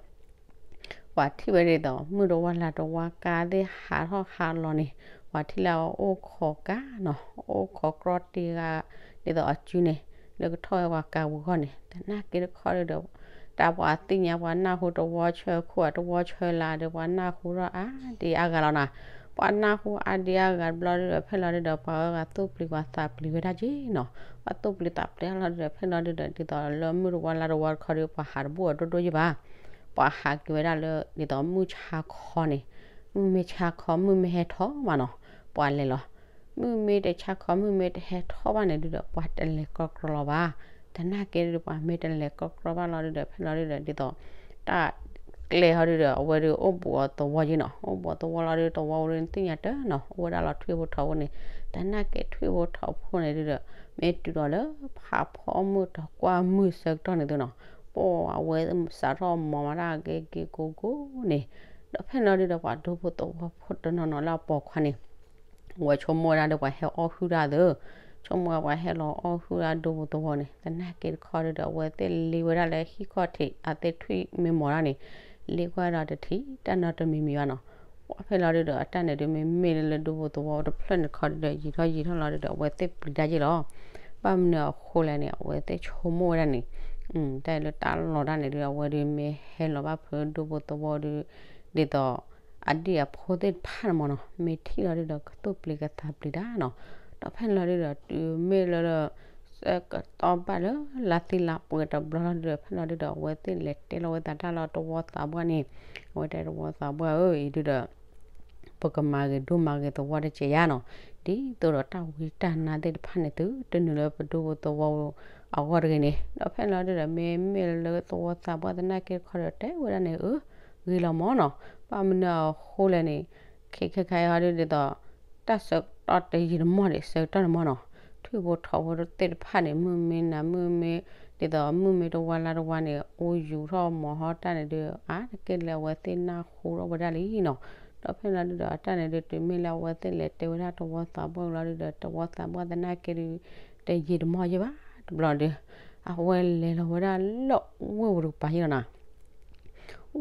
ပှၤထံၣ်ဝဲဒ်သိး မုၢ်တဝါလါတဝါကါသ့ၣ်ဟးထီၣ်ဟးလီၤန့ၣ် ပှၤထံၣ်လၢအအိၣ်ခိးကါနီၤ, အိၣ်ခိးကြီတံၢ်ဂာ် ဒ်သိးအစုန့ၣ် လၢကထီၣ်ဝဲပှၤကါပူၤဂီၢ်န့ၣ် သနာ်က့တခီဒုဒီး တၢ်ပှၤသ့ၣ်ညါပှၤနၢ်ဟူတဝီဆၢခိၣ် တဝီဆၢလါဒီး ပှၤနၢ်ဟူထီၣ်အါဒံအါဂၤလီၤနီၤ. ပှၤနၢ်ဟူအါဒံအါဂၤတဘျီဒုဒီး ဖဲလီၤဒုဒီး ပှၤအါဂၤသူၣ်ပျံၤပှၤသးပျံၤဝဲဒၣ်က့နီၤ. ပှၤသူၣ်ပျံၤသးပျံၤလီၤဒုဒီး ဖဲလီၤဒုဒီး ဒ်သိးလၢမုၢ်တဝါလါတဝါတခီဒု ပှၤဟးတဘူၣ်အဒိၣ်ဒိၣ်ယံၤဘၣ် ပှၤဟးက့ၤဝဲဒၣ်လၢ ဒ်သိးမုၢ်ဆါခီန့ၣ် မုၢ်မ့ၢ်ဆါခီ မုၢ်မ့ၢ်ဟဲထီၣ်ဘၣ်နီၤ ပှၤလဲၤလီၤ. မုၢ်မ့ၢ်တဆါခီ မုၢ်မ့ၢ်တဟဲထီၣ်ဘၣ်န့ၣ်ဒုဒီး ပှၤတလဲၤကြီကြီလီၤဘၣ်. သနာ်က့ဒု ပှၤမ့ၢ်တလဲၤကြီကြီဘၣ်လီၤဒုဒီး ဖဲလီၤဒုဒီး ဒ်သိး တၢ်ကျဲဟီဒုဒီး အဝဲဒုအိၣ်ဘူးအီၤသဝီက့နီၤ, အိၣ်ဘူးအီၤသဝီလီၤဒု သဝီဝဲဒုသ့ၣ်ညါတနီၤ အိၣ်ဝဲဒၣ်လီၤထွံၣ်ဖိထိးဖိန့ၣ်, သနာ်က့ထွံၣ်ဖိထိးဖိန့ၣ်ဒုဒီး မ့ၢ်တုၤဒီးလၢဖးဖီမုၢ်တကွၢ်မုၢ်ဆၢကတီၢ်န့ၣ်သုနီၤ, ပှၤအဝဲစးထီၣ်မၤဝဲဒၣ်ကဲက့ၤကိးကိးန့ၣ်, ဒီးဖဲလီၤဒုဒီး ပှၤဒူဖိသဝီဖိတနီၤနီၤလၢအပိာ်ခွါန့ၣ် အဝဲဆိကမိၣ်ဝဲဒၣ်ဒီးပှၤဟဲအီၣ်ဟုၣ်တၢ်သု, ဆိကမိၣ်ဝဲပှၤဟဲလီၤအီၣ်ဟုၣ်တၢ်ဒူဖိသဝီန့ၣ်, သနာ်က့တခီဒုဒီး အဝဲသ့ၣ်လ့ဝဲဒၣ်လၢဟံၣ်ခီၣ်ထံး အဝဲသ့ၣ်ထွံၣ်မ့ၢ်မီၤတၢ်န့ၣ်, လ့ကွၢ်ဒီးတထံၣ်တၢ်နီတမံၤမံၤဘၣ်နီၤ. ပှၤဖဲလီၤဒုဒီး အတၢ်န့ၣ်ဒု မ့မ့ၢ်လၢဒူဖိသဝီတဖျၢၣ်န့ၣ်တခီဒုဒီး ယံာ်ထီၣ်ယံာ်ထီၣ်လီၤဒုဒီး အဝဲသ့ၣ်ပျံၤတၢ်က့ၤလီၤ. ဘၣ်မနုၤအဃိလဲၣ်န့ၣ် အဝဲသ့ၣ်ဆိကမိၣ်ဝဲဒၣ်န့ၣ်, တၢ်လၢတၢ်လီၤတၢ်န့ၣ်ဒု အဝဲဒုမ့ၢ်ဟဲလီၤဘၣ်ဖဲဒူဖိသဝီဒု ဒ်သိး အဒံၣ်အဖိသ့ၣ်တဖၣ်န့ၣ်မ့ၢ်နီၤ မ့ၢ်ထံၣ်လီၤဒုဒီး ကသူၣ်ပျံၤကသးပျံၤတၢ်နီၤ. ဒီးဖဲန့ၣ်လီၤဒုဒီး တုၤမ့ၢ်လၢ ဆၢကတီၢ်ဘၣ်လၢလါသံလါပှဲၤတဘျီလီၤဒုဒီး ဖဲလီၤဒုဒီး အဝဲသ့ၣ်လဲၤတဲလီၤဝဲသးတၢ်လီၤတဝီသးပှၢ်န့ၣ်, အဝဲတဲတဝီသးပှၢ်ဧၢ အံၤဒုဒီး ပကမၤဂ့ၤဒိမၤဂ့ၤသဝီတကဲးယါနီၤ, ဒ်သိးဒီးတၢ်ဝံတၢ်နါသ့ၣ်တဖၣ်န့ၣ် သုတနုာ်လၢပဒူဖိသဝီအဂီၢ်တဂ့ၤန့ၣ်, ဒီးဖဲန့ၣ်လီၤဒုဒီး မ့မ့ၢ်လၢသဝီသးပှၢ်သနာ်က့တခီဒီး တဲဝဲဒၣ်န့ၣ် အၢ ဂ့ၤလီၤမ့ၢ်နီၤ, ဘၣ်မနုၤအဃိလဲၣ်န့ၣ်, ခဲခဲခါအံၤဟီဒုဒ်သိး တၢ်ဆၢကတီၢ်တယံာ်တမီၢ်ဒံး ဆၢကတီၢ်န့ၣ်မ့ၢ်နီၤ, ထွံၣ်ဖိထိးဖိသ့ၣ်တဖၣ်န့ၣ် မုၢ်မ့ၢ်နၤမုၢ်မ့ၢ် ဒ်သိးမုၢ်မ့ၢ်တဝါလါတဝါန့ၣ် အိၣ်ယူၤထီၣ်မီၤထီၣ်တၢ်န့ၣ်ဒု အါတက့ၢ်လၢအဝဲသ့ၣ်နၢ်ဟူထီၣ်ဝဲဒၣ်လံနီၤ. ဒီးဖဲန့ၣ်လီၤဒုဒီး အတၢ်န့ၣ်ဒု တုၤမ့ၢ်လၢအဝဲသ့ၣ်လဲၤတဲဝဲဒၣ်တဝီသးပှၢ်လီၤဒုဒီး တဝီသးပှၢ်သနာ်က့ဒု တယံာ်တမီၢ်ယဲၢ်ဘၣ်တဘျီဒု အဝဲလဲၤလီၤဝဲဒၣ်လၢဝ့ၢ်ပူၤတကပၤယဲၢ်လီၤနီၤ.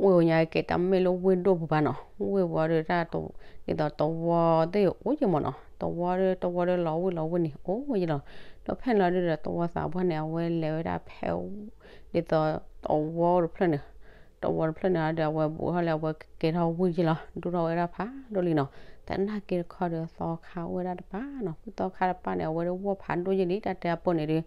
ဝ့ၢ်ပူၤညါက့ၤတၢ်မ့ၢ်လၢဝ့ၢ်ဒိၣ်ပူၤဘၣ်နီၤ, ဝ့ၢ်ပူၤအီၤဒုတၢ် ဒ်သိးတဝီသ့ၣ်အိၣ်ယဲၢ်မ့ၢ်နီၤ, တဝီဒု တဝီဒုလီၤဝ့ၢ်လီၤဝ့ၢ်န့ၣ် အိၣ်ယဲၢ်လီၤ. ဒီးဖဲန့ၣ်လီၤဒုဒီး တဝီသးပှၢ်န့ၣ် အဝဲလဲၤဝဲဒၣ်ဖဲ ဒ်သိးတဝီတဖျၢၣ်န့ၣ်, တဝီတဖျၢၣ်န့ၣ်ဒီး အဝဲဘူးထီၣ်လၢအဝဲကကဲထီၣ်ဝ့ၢ်ယဲၢ်လီၤ, ဒိၣ်ထီၣ်ဝဲဒၣ်ဖးဒိၣ်လံနီၤ. သနာ်က့တခီဒီး သီခါအိၣ်ဝဲဒၣ်တပၤနီၤ, ဖုသီခါတပၤန့ၣ် အဝဲဒၣ်ဝီၢ်ဖးဒိၣ်ယဲၢ်လံ တၢ်တဲအပိၢ်န့ၣ်ဒု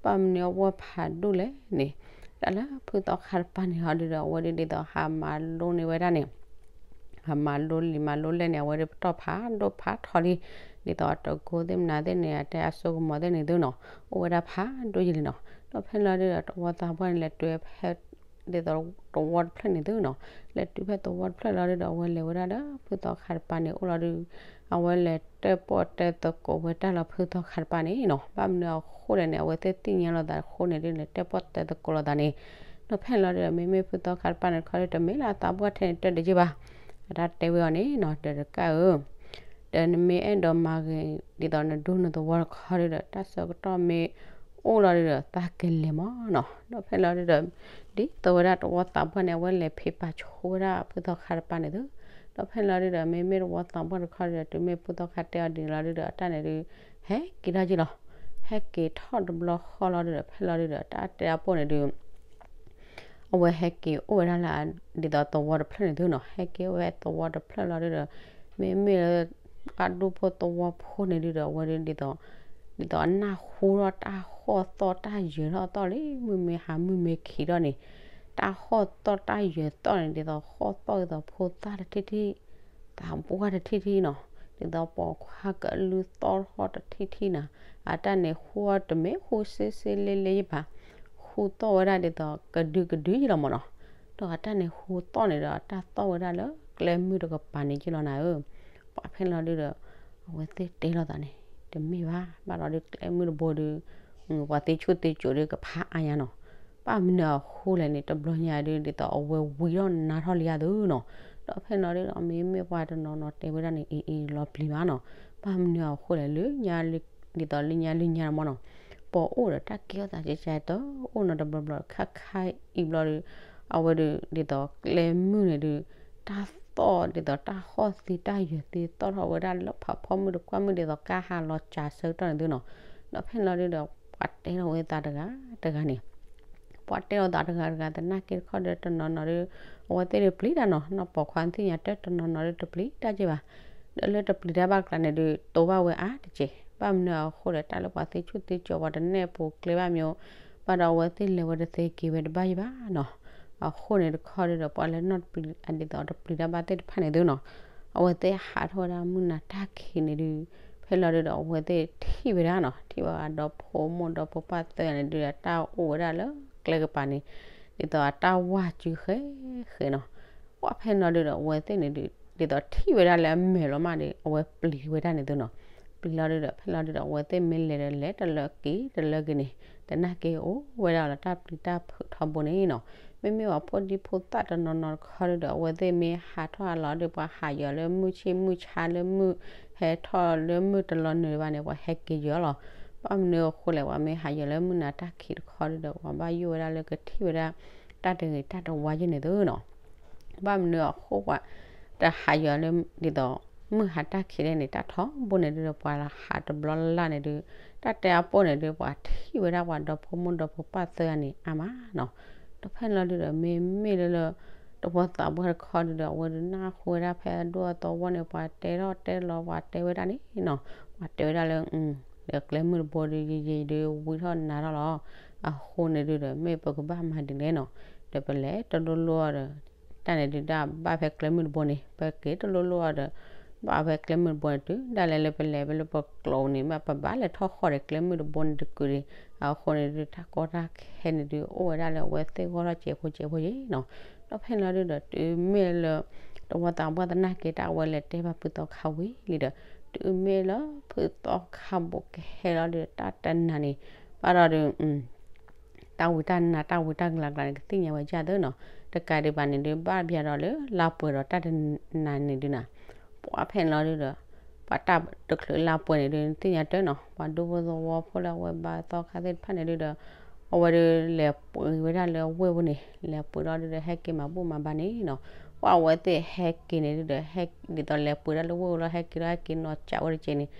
ဘၣ်မနုၤအဝီၢ်ဖးဒိၣ်လဲၣ်န့ၣ်, တၢ်လၢဖုသီခါတပၤန့ၣ်ဟီဒုဒီး အဝဲဒၣ်ဒ်သိးဟးမၤလိန့ၢ်ဝဲဒၣ်န့ၣ် ဟးမၤလိလံာ်မၤလိလဲၢ်န့ၣ် အဝဲဒၣ်ပတီၢ်ဖးဒိၣ်ဖးထီလံ, ဒ်သိးတကိသ့ၣ်မနုၤသ့ၣ်န့ၣ် အတဲအစိကမီၤသ့ၣ်န့ၣ်သုနီၤ, အိၣ်ဝဲဒၣ်ဖးဒိၣ်ယဲၢ်လံနီၤ. ဒီးဖဲန့ၣ်လီၤဒုဒီး တဝီသးပှၢ်န့ၣ်လဲၤတုၤဖဲ ဒ်သိးတဝီတဖျၢၣ်န့ၣ်သုနီၤ, လဲၤတုၤဖဲတဝီတဖျၢၣ်လီၤဒုဒီး အဝဲလဲၤဝဲဒၣ်ဒီး ဖုသီခါတပၤန့ၣ် အိၣ်လီၤဒု အဝဲလဲၤတဲပီၣ်တဲသကိးဝဲတၢ်လၢဖုသီခါတပၤန့ၣ်နီၤ, ဘၣ်မနုၤအဃိလဲၣ်န့ၣ် အဝဲသ့ၣ်သ့ၣ်ညါလိာ်သးအဃိန့ၣ်ဒု လဲၤတဲပီၣ်တဲသကိးလိာ်သးန့ၣ်, ဒီးဖဲန့ၣ်လီၤဒုဒီး မ့မ့ၢ်ဖုသီခါတပၤန့ၣ်တခီဒု တမ့ၢ်လၢအသးပှၢ်ထဲန့ၣ်တၢ်တယုၢ်ဘၣ်, အတၢ်တဲဝဲအီၤန့ၣ်နီၤ, ဒီးတကးဧၢ ဒီးနမ့ၢ်အဲၣ်ဒိးမၤဂ့ၤ ဒ်သိးနဒူနသဝီတခီဒုဒီး တၢ်ဆၢကတီၢ်မ့ၢ်အိၣ်လီၤဒုဒီး သးကလဲၤမ့ၢ်နီၤ. ဒီးဖဲန့ၣ်လီၤဒုဒီး ဒ်သိးဝဲဒၣ်တဝီသးပှၢ်န့ၣ် အဝဲလဲၤဖံးပာ်ဆိဝဲဒၣ်ဖုသီခါတပၤန့ၣ်သု, ဒီးဖဲန့ၣ်လီၤဒုဒီး မ့မ့ၢ်တဝီသးပှၢ်တခီဒုဒီး တုၤမ့ၢ်ဖုသီခါတဲအီၤဒ်န့ၣ်လီၤဒုဒီး အတၢ်န့ၣ်ဒု ဟဲက့ၤထီၣ်က့ၤလီၤ. ဟဲက့ၤထီၣ်တဘျီဃီလီၤဒုဒီး ဖဲလီၤဒုဒီး တၢ်တဲအပိၢ်န့ၣ်ဒုး အဝဲဟဲက့ၤအိၣ်ဝဲဒၣ်လၢ ဒ်သိးသဝီတဖျၢၣ်န့ၣ်သုနီၤ, ဟဲက့ၤအိၣ်ဝဲသဝီတဖျၢၣ်လီၤဒုဒီး မ့မ့ၢ်လၢ အဒူၣ်ဖိသဝီဖိန့ၣ်ဒုဒီး အဝဲဒုးဒ်သိး ဒ်သိးအနၢ်ဟူထီၣ်တၢ်ဟီၣ်သီၣ်တၢ်ယၢၤထီၣ်သီၣ်လံ မုၢ်မ့ၢ်ဟါမုၢ်မ့ၢ်ခံထီၣ်န့ၣ် တၢ်ဟီၣ်သီၣ်တၢ်ယၢၤသီၣ်န့ၣ် ဒ်သိးဟီၣ်သီၣ်ဒ်သိးဖိသၣ်တထံၣ်ထံၣ် သးပှၢ်တထံၣ်ထံၣ်နီၤ, ဒ်သိးပိာ်ခွါကလူၢ်သီၣ်ထီၣ်တထံၣ်ထံၣ်နီၤ, အတၢ်န့ၣ်ဟူတမ့ၢ်ဟူစ့စ့လ့လ့ယဘၣ်, ဟူသီၣ်ဝဲဒၣ်ဒ်သိးကဒုကဒုယလီၤမ့ၢ်နီၤ, ဒီးအတၢ်န့ၣ်ဟူသီၣ်န့ၣ်ဒီး တၢ်သီၣ်ဝဲဒၣ်လၢကျဲမုၢ်တကပၤန့ၣ်ယလီၤနၤဧၢ, ပှၤဖဲလီၤဒုဒီး အဝဲသ့ၣ်တဲလိာ်သးန့ၣ် တမ့ၢ်ဘၣ်, ဘၣ်ဒီးဒုကျဲမုၢ်တဘိဒု ပှၤသ့ဆူၣ်သ့ကိးဒုကဖးအါညါနီၤ, ဘၣ်မနုၤအဃိလဲၣ်န့ၣ် တဘျီညါဒု ဒ်သိးအဝဲဝံထီၣ်နါထီၣ်လံဧါသုနီၤ, ဒီးဖဲလီၤဒုဒီး မ့မ့ၢ်ပှၤတနီၤနီၤတဲဝဲဒၣ်န့ၣ် အ့အ့လီၤပျံၤဘၣ်နီၤ, ဘၣ်မနုၤအဃိလဲၣ် လၢညါ ဒ်သိးလၢညါလၢညါမ့ၢ်နီၤ, ပှၤအိၣ်ဒီးတၢ်ကဲထီၣ်သးကဲကဲတအိၣ်နီၤ, တဘျီဘျီခါခါအံၤဘျီဒု အဝဲဒု ဒ်သိးကျဲမုၢ်န့ၣ်ဒု တၢ်သီၣ်ဒ်သိးတၢ်ဟီၣ်သ့တၢ်ယၢၤသ့သီၣ်ထီၣ်ဝဲဒၣ်လၢဖးဖီမုၢ်တကွၢ်မုၢ်ဒ်သိးကါဟးလီၤစှၤဆၢကတီၢ်န့ၣ်သုနီၤ, ဒီးဖဲလီၤဒုဒီး ပှၤတဲထီၣ်ဝဲသးတဂၤတဂၤန့ၣ် ပှၤတဲထီၣ်သးတဂၤတဂၤသနာ်က့တခီဒီးတနီၤနီၤဒု အဝဲသ့ၣ်ဒုပျံၤတၢ်နီၤ, နီၢ်ပိာ်ခွါသ့ၣ်ညါတၢ်တနီၤနီၤဒုတပျံၤတၢ်က့ဘၣ်, ဒီးလၢတပျံၤတၢ်ဘၣ်ကျါန့ၣ်ဒု တိၢ်ဘၣ်ဝဲအါတက့ၢ်, ဘၣ်မနုၤအဃိဒီး တၢ်လၢပှၤသ့ဆူၣ်သ့ကိးပှၤတနဲၣ်ပူၤကျဲဘၣ်မ့ၢ် ဘၣ်ဒီးအဝဲသ့ၣ်လဲၤဝဲတသ့က့ၤဝဲတဘၣ်ယံၤဘၣ်နီၤ, အဃိန့ၣ်တခီဒုဒီး ပှၤလၢနီၢ်တပျံၤ ဒ်သိးတပျံၤတၢ်ဘၣ်သ့ၣ်တဖၣ်န့ၣ်သုနီၤ, အဝဲသ့ၣ်ဟးထီၣ်ဝဲဒၣ်မုၢ်နၤတၢ်ခံးန့ၣ်ဒု ဖဲလီၤဒုဒီး အဝဲသ့ၣ်ထံၣ်ဝဲဒၣ်နီၤ, ထံၣ်ဝဲဒီဖိမိၢ်ဒီဖိပၢ်သၢဂၤန့ၣ်ဒုဒီး တၢ်အိၣ်ဝဲဒၣ်လၢကျဲကပၤန့ၣ် ဒ်သိးအတၢ်ဝါစုဃဲဃဲနီၤ, ပှၤဖဲလီၤဒုဒီး အဝဲသ့ၣ်န့ၣ်ဒု ဒ်သိးထံၣ်ဝဲဒၣ်လၢအမဲာ်လီၤမးဒီး အဝဲပျံၤဝဲဒၣ်န့ၣ်သုနီၤ, ပျံၤလီၤဒုဒီး ဖဲလီၤဒုဒီး အဝဲသ့ၣ်မ့ၢ်လဲၤဒီးလဲၤတလၢက့ၤတလၢက့ၤန့ၣ် သနာ်က့အိၣ်ဝဲဒၣ်လီၤတၢ်ပျံၤတၢ်ဖုးထီဘိန့ၣ်နီၤ, မ့မ့ၢ်ပှၤဖိဒံဖိသၣ်တနီၤနီၤတခီဒုဒီး အဝဲသ့ၣ်မ့ၢ်ဟးထီၣ်ဟးလီၤဒီး ပှၤဟးယီၤလၢမုၢ်ဆ့ၣ်မုၢ်ဆါလၢမုၢ်ဟဲထီၣ်လၢမုၢ်တလီၤနုာ်ဘၣ်န့ၣ် ပှၤဟဲက့ၤယီၤလီၤ, ဘၣ်မနုၤအဃိလဲၣ် ပှၤမ့ၢ်ဟးယီၤလၢမုၢ်နၤတၢ်ခံးတခီဒုဒီး ပှၤဘၣ်ယိၣ်ဝဲဒၣ်လၢကထံၣ်ဝဲဒၣ် တၢ်တဂ့ၤတၢ်တဝါယဲၢ်န့ၣ်သုနီၤ ဘၣ်မနုၤအဃိပှၤ တဟးယီၤလၢ ဒ်သိး မုၢ်ဟါတၢ်ခံးဒဲးန့ၣ် တၢ်ထီဘိန့ၣ်ဒုဒီး ပှၤလၢဟးတဘျီလၢ်လၢ်န့ၣ်ဒု တၢ်တဲအပိၢ်န့ၣ်ဒု ပှၤထံၣ်ဝဲဒၣ်ပှၤဒီဖိမိၢ်ဒီဖိပၢ်သၢဂၤန့ၣ် အါမးနီၤ, ဒီးဖဲလီၤဒုဒီး မ့မ့ၢ်လၢလၢ တဝီသးပှၢ်တခီဒုဒီး အဝဲဒုနၢ်ဟူဝဲဒၣ်ဖဲအဒိၣ်အသဝီန့ၣ် ပှၤတဲထီၣ်တဲလီၤ ပှၤတဲဝဲဒၣ်န့ၣ်နီၤ, ပှၤတဲဝဲဒၣ်လၢ ဒီးကျဲမုၢ်တဘိဒု ယံာ်ယံာ်ဒု ဝံထီၣ်နါထီၣ်လီၤ, အဃိန့ၣ်ဒုဒီး မ့ၢ်ပကဘၣ်မၤဒ်လဲၣ်နီၤ, ဒီးပလဲၤတလိၣ်လိၣ်အီၤဒီး တၢ်န့ၣ်ဒု တၢ်ဘၣ်ဖဲကျဲမုၢ်တဘိန့ၣ် ပက့ၤတလိၣ်လိၣ်အီၤဒီး ဘၣ်ဖဲကျဲမုၢ်တဘိန့ၣ်တုၤဒၣ်လဲာ်လၢပလဲၤဖဲလၢပကျိာ်ပူၤန့ၣ် ဘၣ်ပဘၣ်လဲၤထီၣ်ဃီဒီးကျဲမုၢ်တဘိန့ၣ်တကုာ်ဒံး, အဃိန့ၣ်ဒု တၢ်ကီတၢ်ခဲန့ၣ်ဒု အိၣ်ဝဲဒၣ်လၢအဝဲသ့ၣ်ဂီၢ်ထီၣ်စဲးဖိစဲးဖိယံၤနီၤ, ဒီးဖဲန့ၣ်လီၤဒုဒီး တုၤမ့ၢ်လၢ တဝီသးပှၢ်သနာ်က့ တၢ်အဝဲလဲၤတဲဘၣ်ဖုသီခါဝံၤလံဒီး တုၤမ့ၢ်လၢဖုသီခါဘိးကဟဲလီၤဒု တၢ်တနၤန့ၣ် ဘၣ်ဒီးဒု တၢ်ဝံတၢ်နါတၢ်ဝံတၢ်ကလၤကျါန့ၣ် ကသ့ၣ်ညါဝဲဒၣ်သုနီၤ, တကးဒံးဘၣ်န့ၣ်ဒု ဘၣ်ဘၣ်ဒီးလၢလါပှဲၤဒီးတၢ်တနၤန့ၣ်ဒုနီၤ, ပှၤဖဲန့ၣ်လီၤဒုဒီး ပှၤတၢ်တချုးလါပှဲၤန့ၣ်ဒု သ့ၣ်ညါတၢ်နီၤ, ပှၤဒူဖိသဝီဖိလၢအဝဲဘါသီခါသ့ၣ်တဖၣ်န့ၣ်ဒုဒီး အဝဲဒုလဲၤပှ့ၤဝဲဒၣ်လၢအဝ့ၢ်ပူၤန့ၣ် လဲၤပှ့ၤဒီးဒုဒီး ဟဲက့ၤမၤဘူၣ်မၤဘါန့ၣ်နီၤ, ပှၤအဝဲသ့ၣ်ဟဲက့ၤန့ၣ်ဒုဒီး ဟဲဒ်သိးလဲၤပှ့ၤဒၣ်လၢဝ့ၢ်ပူၤလီၤ ဟဲက့ၤဒီးဟဲက့ၤနီၢ်ကၠးဝဲတက့ၢ်န့ၣ်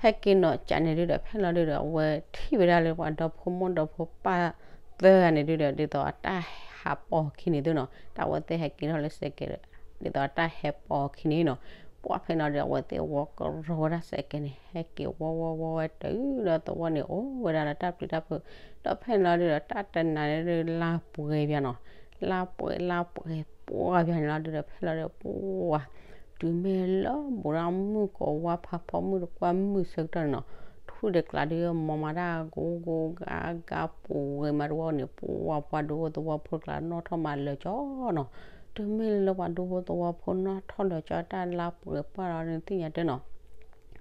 ဟဲက့ၤနီၢ်ကၠးန့ၣ်ဒုဒီး ဖဲလီၤဒုဒီး အဝဲထံၣ်ဝဲဒၣ်လၢပှၤဒီဖိမိၢ်ဒီဖိပၢ်သၢဂၤန့ၣ်ဒုဒီး ဒ်သိးအတၢ်ဟးပိာ်အခံန့ၣ်သုနီၤ, တၢ်အဝဲသ့ၣ်ဟဲက့ၤထီၣ်လၢစဲးကဲးဒီး ဒ်သိးအတၢ်ဟဲပိာ်အခံန့ၣ်နီၤ, ပှၤဖဲန့ၣ်လီၤဒုဒီး အဝဲသ့ၣ်ဝီကရီဝဲဒၣ်စဲးကဲးန့ၣ် ဟဲက့ၤဝီဝီဝီဝဲတုၤဒီးသဝီန့ၣ် အိၣ်ဝဲဒၣ်လၢတၢ်ပျံၤတၢ်ဖုး, ဒီးဖဲန့ၣ်လီၤဒုဒီး တၢ်တနၤန့ၣ်ဒု လါပှဲၤဘၣ်နီၤ, လါပှဲၤလါပှဲၤပှဲၤဘၣ်န့ၣ်လီၤဒုဒီး ဖဲလီၤဒု ပှၤ တုၤမ့ၢ်လၢဘူးဒီးမုၢ်ကိးဝါဖးဖီမုၢ်တကွၢ်မုၢ်ဆၢကတီၢ်န့ၣ်နီၤ, ထူၣ်ဒီးကျးဒု မီၤမၤတၢ်ဂိဂိဂၤဂၤပှဲၤမးတဝီန့ၣ် ပှၤပှၤဒူဖိသဝီဖိကျါနီၣ်ထီၣ်မးလၢာ်ကၠီနီၤ, တုၤမ့ၢ်လၢပှၤဒူဖိသဝီဖိနီၣ်ထီၣ်လၢာ်ကၠီတၢ်လါပှဲၤပှဲၤလီၤဒု နသ့ၣ်ညါတၢ်နီၤ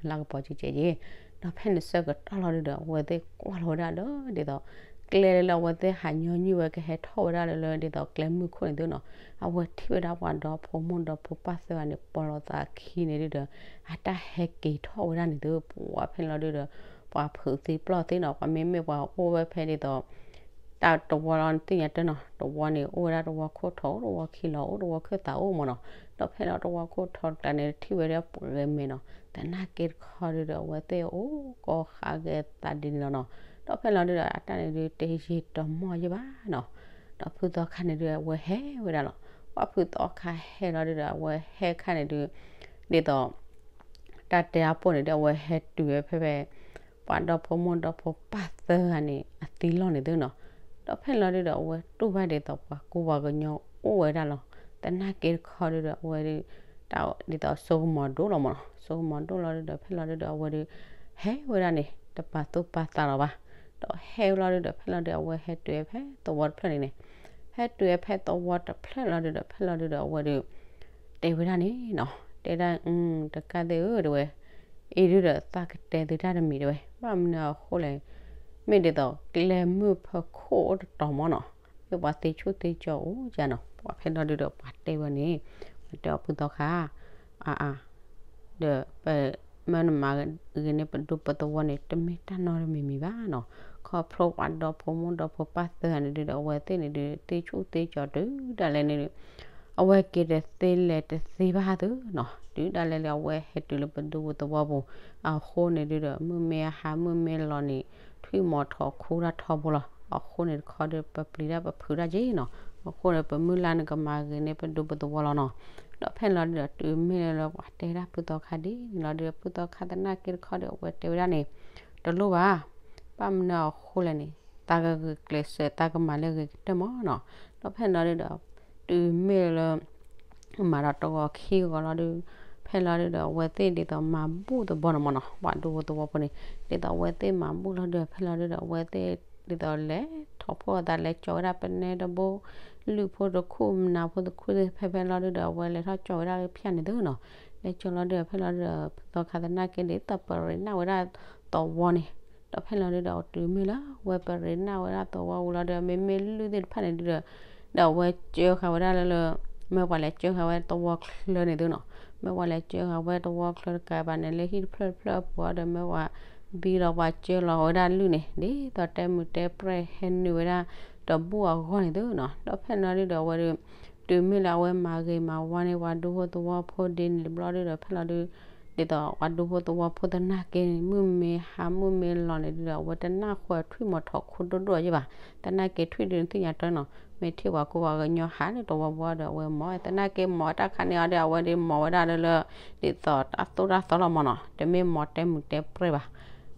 လါကပီၤကဲကဲယဲၢ်, ဒီးဖဲန့ၣ်ဆၢကတီၢ်လီၤဒုဒီး အဝဲသ့ၣ်ကွၢ်လီၤဝဲဒၣ်လၢဒ်သိး ကျဲလၢအဝဲသ့ၣ်ဟးညီနုၢ်ဝဲကဟဲထီၣ်ဝဲဒၣ်လၢလၢဒ်သိးကျဲမုၢ်ခိၣ်န့ၣ်သုနီၤ, အဝဲထံၣ်ဝဲဒၣ်ပှၤဒီဖိမိၢ်ဒီဖိပၢ်သၢဂၤန့ၣ် ပိာ်လိာ်သးခံန့ၣ်ဒုဒီး အတၢ်ဟဲက့ၤထီၣ်ဝဲဒၣ်န့ၣ်သု ပှၤဖဲန့ၣ်လီၤဒုဒီး ပှၤဖုးသံပျီၢ်သံနီၤ ပှၤမ့မ့ၢ်ပှၤအိၣ်ဝဲဖဲဒ်သိး တၢ်တဝီလီၤနသ့ၣ်ညါတၢ်နီၤ တဝီန့ၣ် အိၣ်ဝဲဒၣ်တဝီခိၣ်ထိးအိၣ် တဝီခံလီၤအိၣ် တဝီခၢၣ်သးအိၣ်မးနီၤ, ဒီးဖဲလီၤတဝီခိၣ်ထိးတကျါန့ၣ် ထံၣ်ဝဲဒၣ်ပှဲၤမဲာ်နီၤ, သနာ်က့တခီဒုဒီး အဝဲသ့ၣ်အိၣ်ကီဃာ်က့ၤသးဒ်န့ၣ်လီၤနီၤ. ဒီးဖဲလီၤဒုဒီး အတၢ်န့ၣ်ဒု တယံာ်တမီၢ်ယဲၢ်ဘၣ်နီၤ. ဒီးဖုသီခါန့ၣ်ဒု အဝဲဟဲဝဲဒၣ်လီၤ. ပှၤဖုသီခါဟဲလီၤဒုဒီး အဝဲဟဲခါန့ၣ်ဒု ဒ်သိး တၢ်တဲအပူၤန့ၣ်ဒု အဝဲဟဲတုၤဝဲဖဲဖဲ ပှၤဒီဖိမိၢ်ဒီဖိပၢ်သၢဂၤန့ၣ် အသံလီၢ်န့ၣ်သုနီၤ. ဒီးဖဲလီၤဒုဒီး အဝဲတူၢ်ဘၣ်ဒ်သိးပှၤကူပှၤကညီအိၣ်ဝဲဒၣ်လီၤ. သနာ်က့တခီဒုဒီး အဝဲဒု တၢ်ဒ်သိးစိကမီၤဒိၣ်လီၤမးနီၤ. စိကမီၤဒိၣ်လီၤဒုဒီး ဖဲလီၤဒုဒီး အဝဲဒု ဟဲဝဲဒၣ်န့ၣ် တပာ်သူၣ်ပာ်သးလီၤဘၣ်. ဒီးဟဲလီၤဒုဒီး ဖဲလီၤဒု အဝဲဟဲတုၤဝဲဖဲသဝီတဖျၢၣ်န့ၣ်န့ၣ် ဟဲတုၤဝဲဖဲသဝီတဖျၢၣ်လီၤဒုဒီး ဖဲလီၤဒုဒီး အဝဲဒု တဲဝဲဒၣ်န့ၣ်နီၤ. တဲဒၣ် တကးသ့ၣ်ဧၢ တဲဝဲ, အံၤဒုဒီး သးကတဲသုတၢ်တမံၤတဲဝဲ, ဘၣ်မနုၤအဃိလဲၣ်, မ့ၢ်ဒ်သိး ကျဲမုၢ်ဖၢခိၣ်အိၣ်တတီၤမးနီၤ, မ့ၢ်ပှၤသ့ဆူၣ်သ့ကၠီၤအိၣ်ကနီၤ. ပှၤဖဲလီၤဒုဒီး ပှၤတဲဝဲန့ၣ်, ပှၤတဲအီၤ ဖုသီခါ, အါအါ ဒီးပမၢနမၤဂ့ၤန့ၢ်ပဒူပသဝီန့ၣ် တမ့ၢ်တၢ်နီတမံၤမံၤဘၣ်နီၤ. ခီဖျိပှၤဒီဖိမိၢ်ဒီဖိပၢ်သၢဂၤန့ၣ်ဒုဒီး အဝဲသ့ၣ်န့ၣ်ဒု သ့ဆူၣ်သ့ကၠီၤတုၤဒၣ်လဲာ်န့ၣ်ဒု အဝဲက့ၤတသ့လဲၤတသ့ဘၣ်သုနီၤ.တုၤဒၣ်လဲာ်လၢအဝဲဟဲတုၤလၢပဒူပသဝီပူၤ, အဃိန့ၣ်ဒုဒီး မုၢ်မ့ၢ်ဟါမုၢ်မ့ၢ်လီၤန့ၣ် ထွံၣ်မီၤထီၣ်ခူတၢ်ထီဘိလီၤ. အဃိန့ၣ်တခီဒု ပပျံၤတၢ်ပဖုးတၢ်က့နီၤ. အဃိန့ၣ် ပမုၢ်လၢ်န့ၣ်ကမၤဂ့ၤန့ၢ်ပဒူပသဝီလီၤနီၤ. ဒီးဖဲလီၤဒုဒီး တုၤမ့ၢ်လၢပှၤတဲဒၣ်ဖုသီခါဒ်န့ၣ်လီၤဒုဒီး ဖုသီခါသနာ်က့တခီဒီး အဝဲတဲဝဲဒၣ်န့ၣ်, တလိၣ်ဘၣ်, ဘၣ်မနုၤအဃိလဲၣ်န့ၣ်, သးကဂုာ်ကျဲးစၢး သးကမၤလၢအဂ့ၤကတၢၢ်မးနီၤ. ဒီးဖဲလီၤဒုဒီး တုၤမ့ၢ်လၢ မၤဒီးတဂီၤခံဂီၤလီၤဒု, ဖဲလီၤဒုဒီး အဝဲသ့ၣ်ဒ်သိးမၤဘူၣ်သဝီန့ၣ်မးနီၤ, ပှၤဒူဖိသဝီဖိန့ၣ် ဒ်သိးအဝဲသ့ၣ်မၤဘူၣ်လီၤဒုဒီး ဖဲလီၤဒုဒီး အဝဲသ့ၣ်ဒ်သိးလဲၤထီၣ်ဖှိၣ်အသး လဲၤကၠီၤဝဲဒၣ်ပနဲတဘိ, လုၢ်ဖိတခူၣ် မနၤဖိတခူၣ်သ့ၣ် ဖဲဖဲလီၤဒုဒီး အဝဲလဲၤထီၣ်ကၠီၤဝဲဒၣ်လၢဖၠၣ်န့ၣ်သုနီၤ. လဲၤကၠီၤလီၤဒုဒီး ဖဲလီၤဒုဒီး ဖုသီခါသနာ်က့ဒ်သိးပရ့းနၢ်ဝဲဒၣ်သဝီန့ၣ်, ဒီးဖဲလီၤဒုဒီး တုၤမ့ၢ်လၢအဝဲပရ့းနၢ်ဝဲဒၣ်သဝီဝံၤလီၤဒုဒီး မ့မ့ၢ်လုၢ်သ့ၣ်တဖၣ်န့ၣ်ဒုဒီး ဒီးအဝဲကၢဃာ်ဝဲဒၣ်လၢလၢ မ့ၢ်ပှၤလဲၤကၢဃာ်ဝဲသဝီချၢန့ၣ်သုနီၤ. မ့ၢ်ပှၤလဲၤကၢဃာ်ဝဲသဝီချၢတကးဘၣ်န့ၣ် လၢဟံၣ်တဖျၢၣ်တဖျၢၣ်အပူၤဒီး မ့ၢ်ပှၤဘံလီၤပှၤကၢလီၤဝဲဒၣ်လုၢ်န့ၣ် ဒ်သိးတဲမုာ်တဲပြဲၢ်ဟဲနုာ်ဝဲဒၣ်တဘူၣ်အဂီၢ်န့ၣ်သုနီၤ. ဒီးဖဲလီၤဒုဒီး အဝဲဒု တုၤမ့ၢ်လၢအဝဲမၤဂ့ၤမၤဝါန့ၢ်ပှၤဒူဖိသဝီဖိဒ်န့ၣ်တဘျီဒုဒီး ဖဲလီၤဒု ဒ်သိးပှၤဒူဖိသဝီဖိသနာ်က့န့ၣ် မုၢ်မ့ၢ်ဟါမုၢ်မ့ၢ်လီၤန့ၣ်ဒုဒီး အဝဲတနၢ်ဃိထွံၣ်မီၤထီၣ်ခူဒိၣ်ဒိၣ်ယဲၢ်ဘၣ်. သနာ်က့ထွံၣ်ဒုသ့ၣ်ညါတၢ်နီၤ, မ့ၢ်ထံၣ်ပှၤကူပှၤကညီဟးလၢသဝီပူၤဒီး အဝဲမီၤ သနာ်က့မီၤတၢ်ခါန့ၣ်အီၤဒီး အဝဲဒုမီၤဝဲဒၣ်လၢလၢ ဒ်သိးတၢ်သိၣ်တၢ်သီလီၤမးနီၤ, တမ့ၢ်မီၤတဲမုာ်တဲပြဲၢ်ဘၣ်.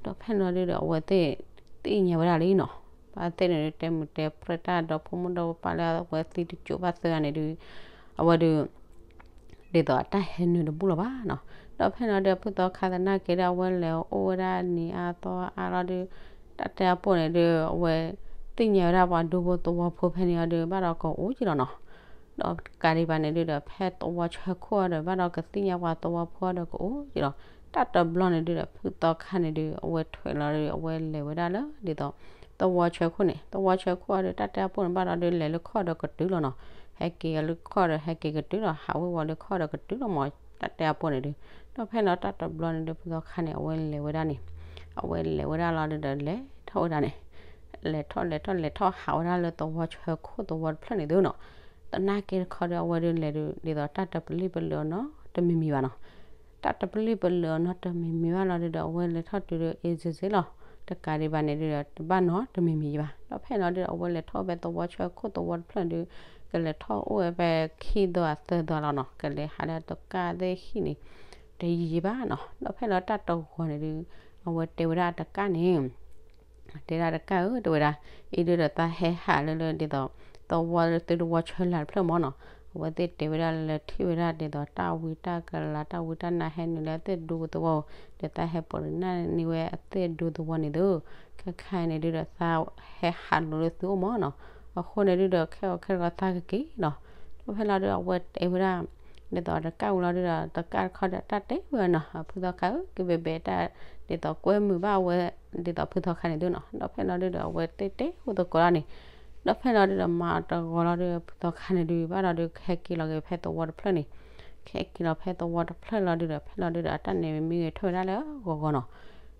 ဒီးဖဲလီၤဒုဒီး အဝဲသ့ၣ်သ့ၣ်ညါဝဲဒၣ်လံနီၤ, ဘၣ်သ့ၣ်န့ၣ်ဒု တဲမုာ်တဲပြဲၢ်တၢ်ဒီဖိမိၢ်ဒီဖိပၢ်လၢအဝဲသံတကၠိဘၣ်သၢဂၤန့ၣ်ဒု အဝဲဒု ဒ်သိးအတၢ်ဟဲနုာ်တဘူၣ်လီၤဘၣ်နီၤ. ဒီးဖဲလီၤဒု ဖုသီခါသနာ်က့ဒီး အဝဲလဲၤအိၣ်ဝဲဒၣ်နံၤအါသီအါလီၤဒု တၢ်တဲအပူၤန့ၣ်ဒု အဝဲသ့ၣ်ညါဝဲဒၣ်ပှၤဒူဖိသဝီဖိဖဲန့ၣ်အီၤဒု ဘၣ်ဒီးကအိၣ်က့ၤလီၤနီၤ. ဒီးတကးဒံးဘၣ်န့ၣ်ဒုဒီး ဖဲသဝီဆၢခိၣ်အီၤဒီး ဘၣ်ဒီးကသ့ၣ်ညါပှၤသဝီဖိအီၤဒီးကအိၣ်က့ၤလီၤ. တၢ်တဘျီန့ၣ်ဒုဒီး ဖုသီခါန့ၣ်ဒု အဝဲထွဲလီၤဒု အဝဲလဲၤဝဲဒၣ်လၢ ဒ်သိး သဝီဆၢခိၣ်န့ၣ်, သဝီဆၢခိၣ်အီၤဒီး တၢ်တဲအပူၤန့ၣ် ဘၣ်ဒီးဒု လဲၤလၢခီၣ်ဒီးကတုၤလီၤနီၤ. ဟဲက့ၤလၢခီၣ်ဒီး ဟဲက့ၤကတုၤလီၤ, ဟးဝ့ၤဝီၤလၢခီၣ်ဒီးကတုၤလီၤမး တၢ်တဲအပူၤန့ၣ်ဒု. ဒီးဖဲလီၤတၢ်တဘျီန့ၣ်ဒု ဖုသီခါန့ၣ် အဝဲလဲၤဝဲဒၣ်န့ၣ်, အဝဲလဲၤဝဲဒၣ်လီၤဒုဒီး လဲၤထီၣ်ဝဲဒၣ်န့ၣ်, လဲၤထီၣ်လဲၤထီၣ်လဲၤထီၣ်ဟးဝဲဒၣ်လၢသဝီဆၢခိၣ်သဝီတဖျၢၣ်န့ၣ်သုနီၤ. သနာ်က့တခီဒီး အဝဲဒုလဲၤဒု ဒ်သိးတၢ်တပလ့ၢ်ပလၢၤအီၤနီတမံၤမံၤဘၣ်နီၤ. တၢ်တပလ့ၢ်ပလၢၤအီၤနီတမံၤမံၤဘၣ်လီၤဒုဒီး အဝဲလဲၤထီၣ်တုၤဒီး အ့စ့စ့လီၤ. တကးဒံးဘၣ်န့ၣ်ဒုဒီး တဘၣ်နီတမံၤမံၤယံၤဘၣ်. ဒီးဖဲလီၤဒုဒီး အဝဲလဲၤထီၣ်ဖဲသဝီဆၢခိၣ်သဝီတဖျၢၣ်ဒု ကလဲၤထီၣ်အိၣ်ဝဲဖဲခံသီသၢသီလီၤနီၤ. ကလဲၤဟးလၢတကးသ့ၣ်ဟံၣ်န့ၣ် တယံာ်ယံၤဘၣ်နီၤ. ဒီးဖဲလီၤတၢ်တဂီၤန့ၣ်ဒု အဝဲတဲဝဲဒၣ်တကးန့ၣ် တဲဒၣ်တကးဧၢ တဲဝဲဒၣ်, အံၤဒုဒီးသးဟဲဟးလၢလၢဒ်သိး သဝီလၢသုတဝီဆၢလာ်တဖျၢၣ်မးနီၤ. အဝဲသ့ၣ်တဲဝဲဒၣ်လၢထံၣ်ဝဲဒၣ်ဒ်သိးတၢ်ဝံတၢ်ကလၤ တၢ်ဝံတၢ်နါဟဲနုာ်လၢအသ့ၣ်ဒူသဝီ, ဒီးသးဟဲပရ့ၤနၢ်န့ၢ်ဝဲအသ့ၣ်ဒူသဝီန့ၣ်သု, ခဲခါန့ၣ်ဒုဒီးသးဟဲဟးလိာ်လၢသုအိၣ်မးနီၤ. အဃိန့ၣ်ဒုဒီး ခဲအံၤခဲအံၤသးကက့ၤလီၤ. ဒီးဖဲလီၤဒုဒီး အဝဲတဲဝဲဒၣ် ဒ်သိးတကးဝံၤလီၤဒုဒီး တကးတခီဒီးတၢ်တဲဝဲနီၤ, ဖုသီခါဧၢ ကဘဲဘဲတၢ် ဒ်သိးကွဲမုာ်ဘၣ်အဝဲ ဒ်သိးဖုသီခါန့ၣ်သုနီၤ. ဒီးဖဲလီၤဒုဒီး အဝဲတဲတဲအိၣ်သကိးလီၤန့ၣ်, ဒီးဖဲလီၤဒုဒီး မၤတဂီၤလီၤဒုဒီး ဖုသီခါန့ၣ်ဒု ဘၣ်ဒီးဒု ဟဲက့ၤလီၤက့ၤဖဲသဝီတဖျၢၣ်န့ၣ်, ဟဲက့ၤလီၤဖဲသဝီတဖျၢၣ်လီၤဒုဒီး ဖဲလီၤဒုဒီး အတၢ်န့ၣ်မ့ၢ်ဂဲၤထီၣ်ဝဲဒၣ်လၢဂီၤဂီၤနီၤ.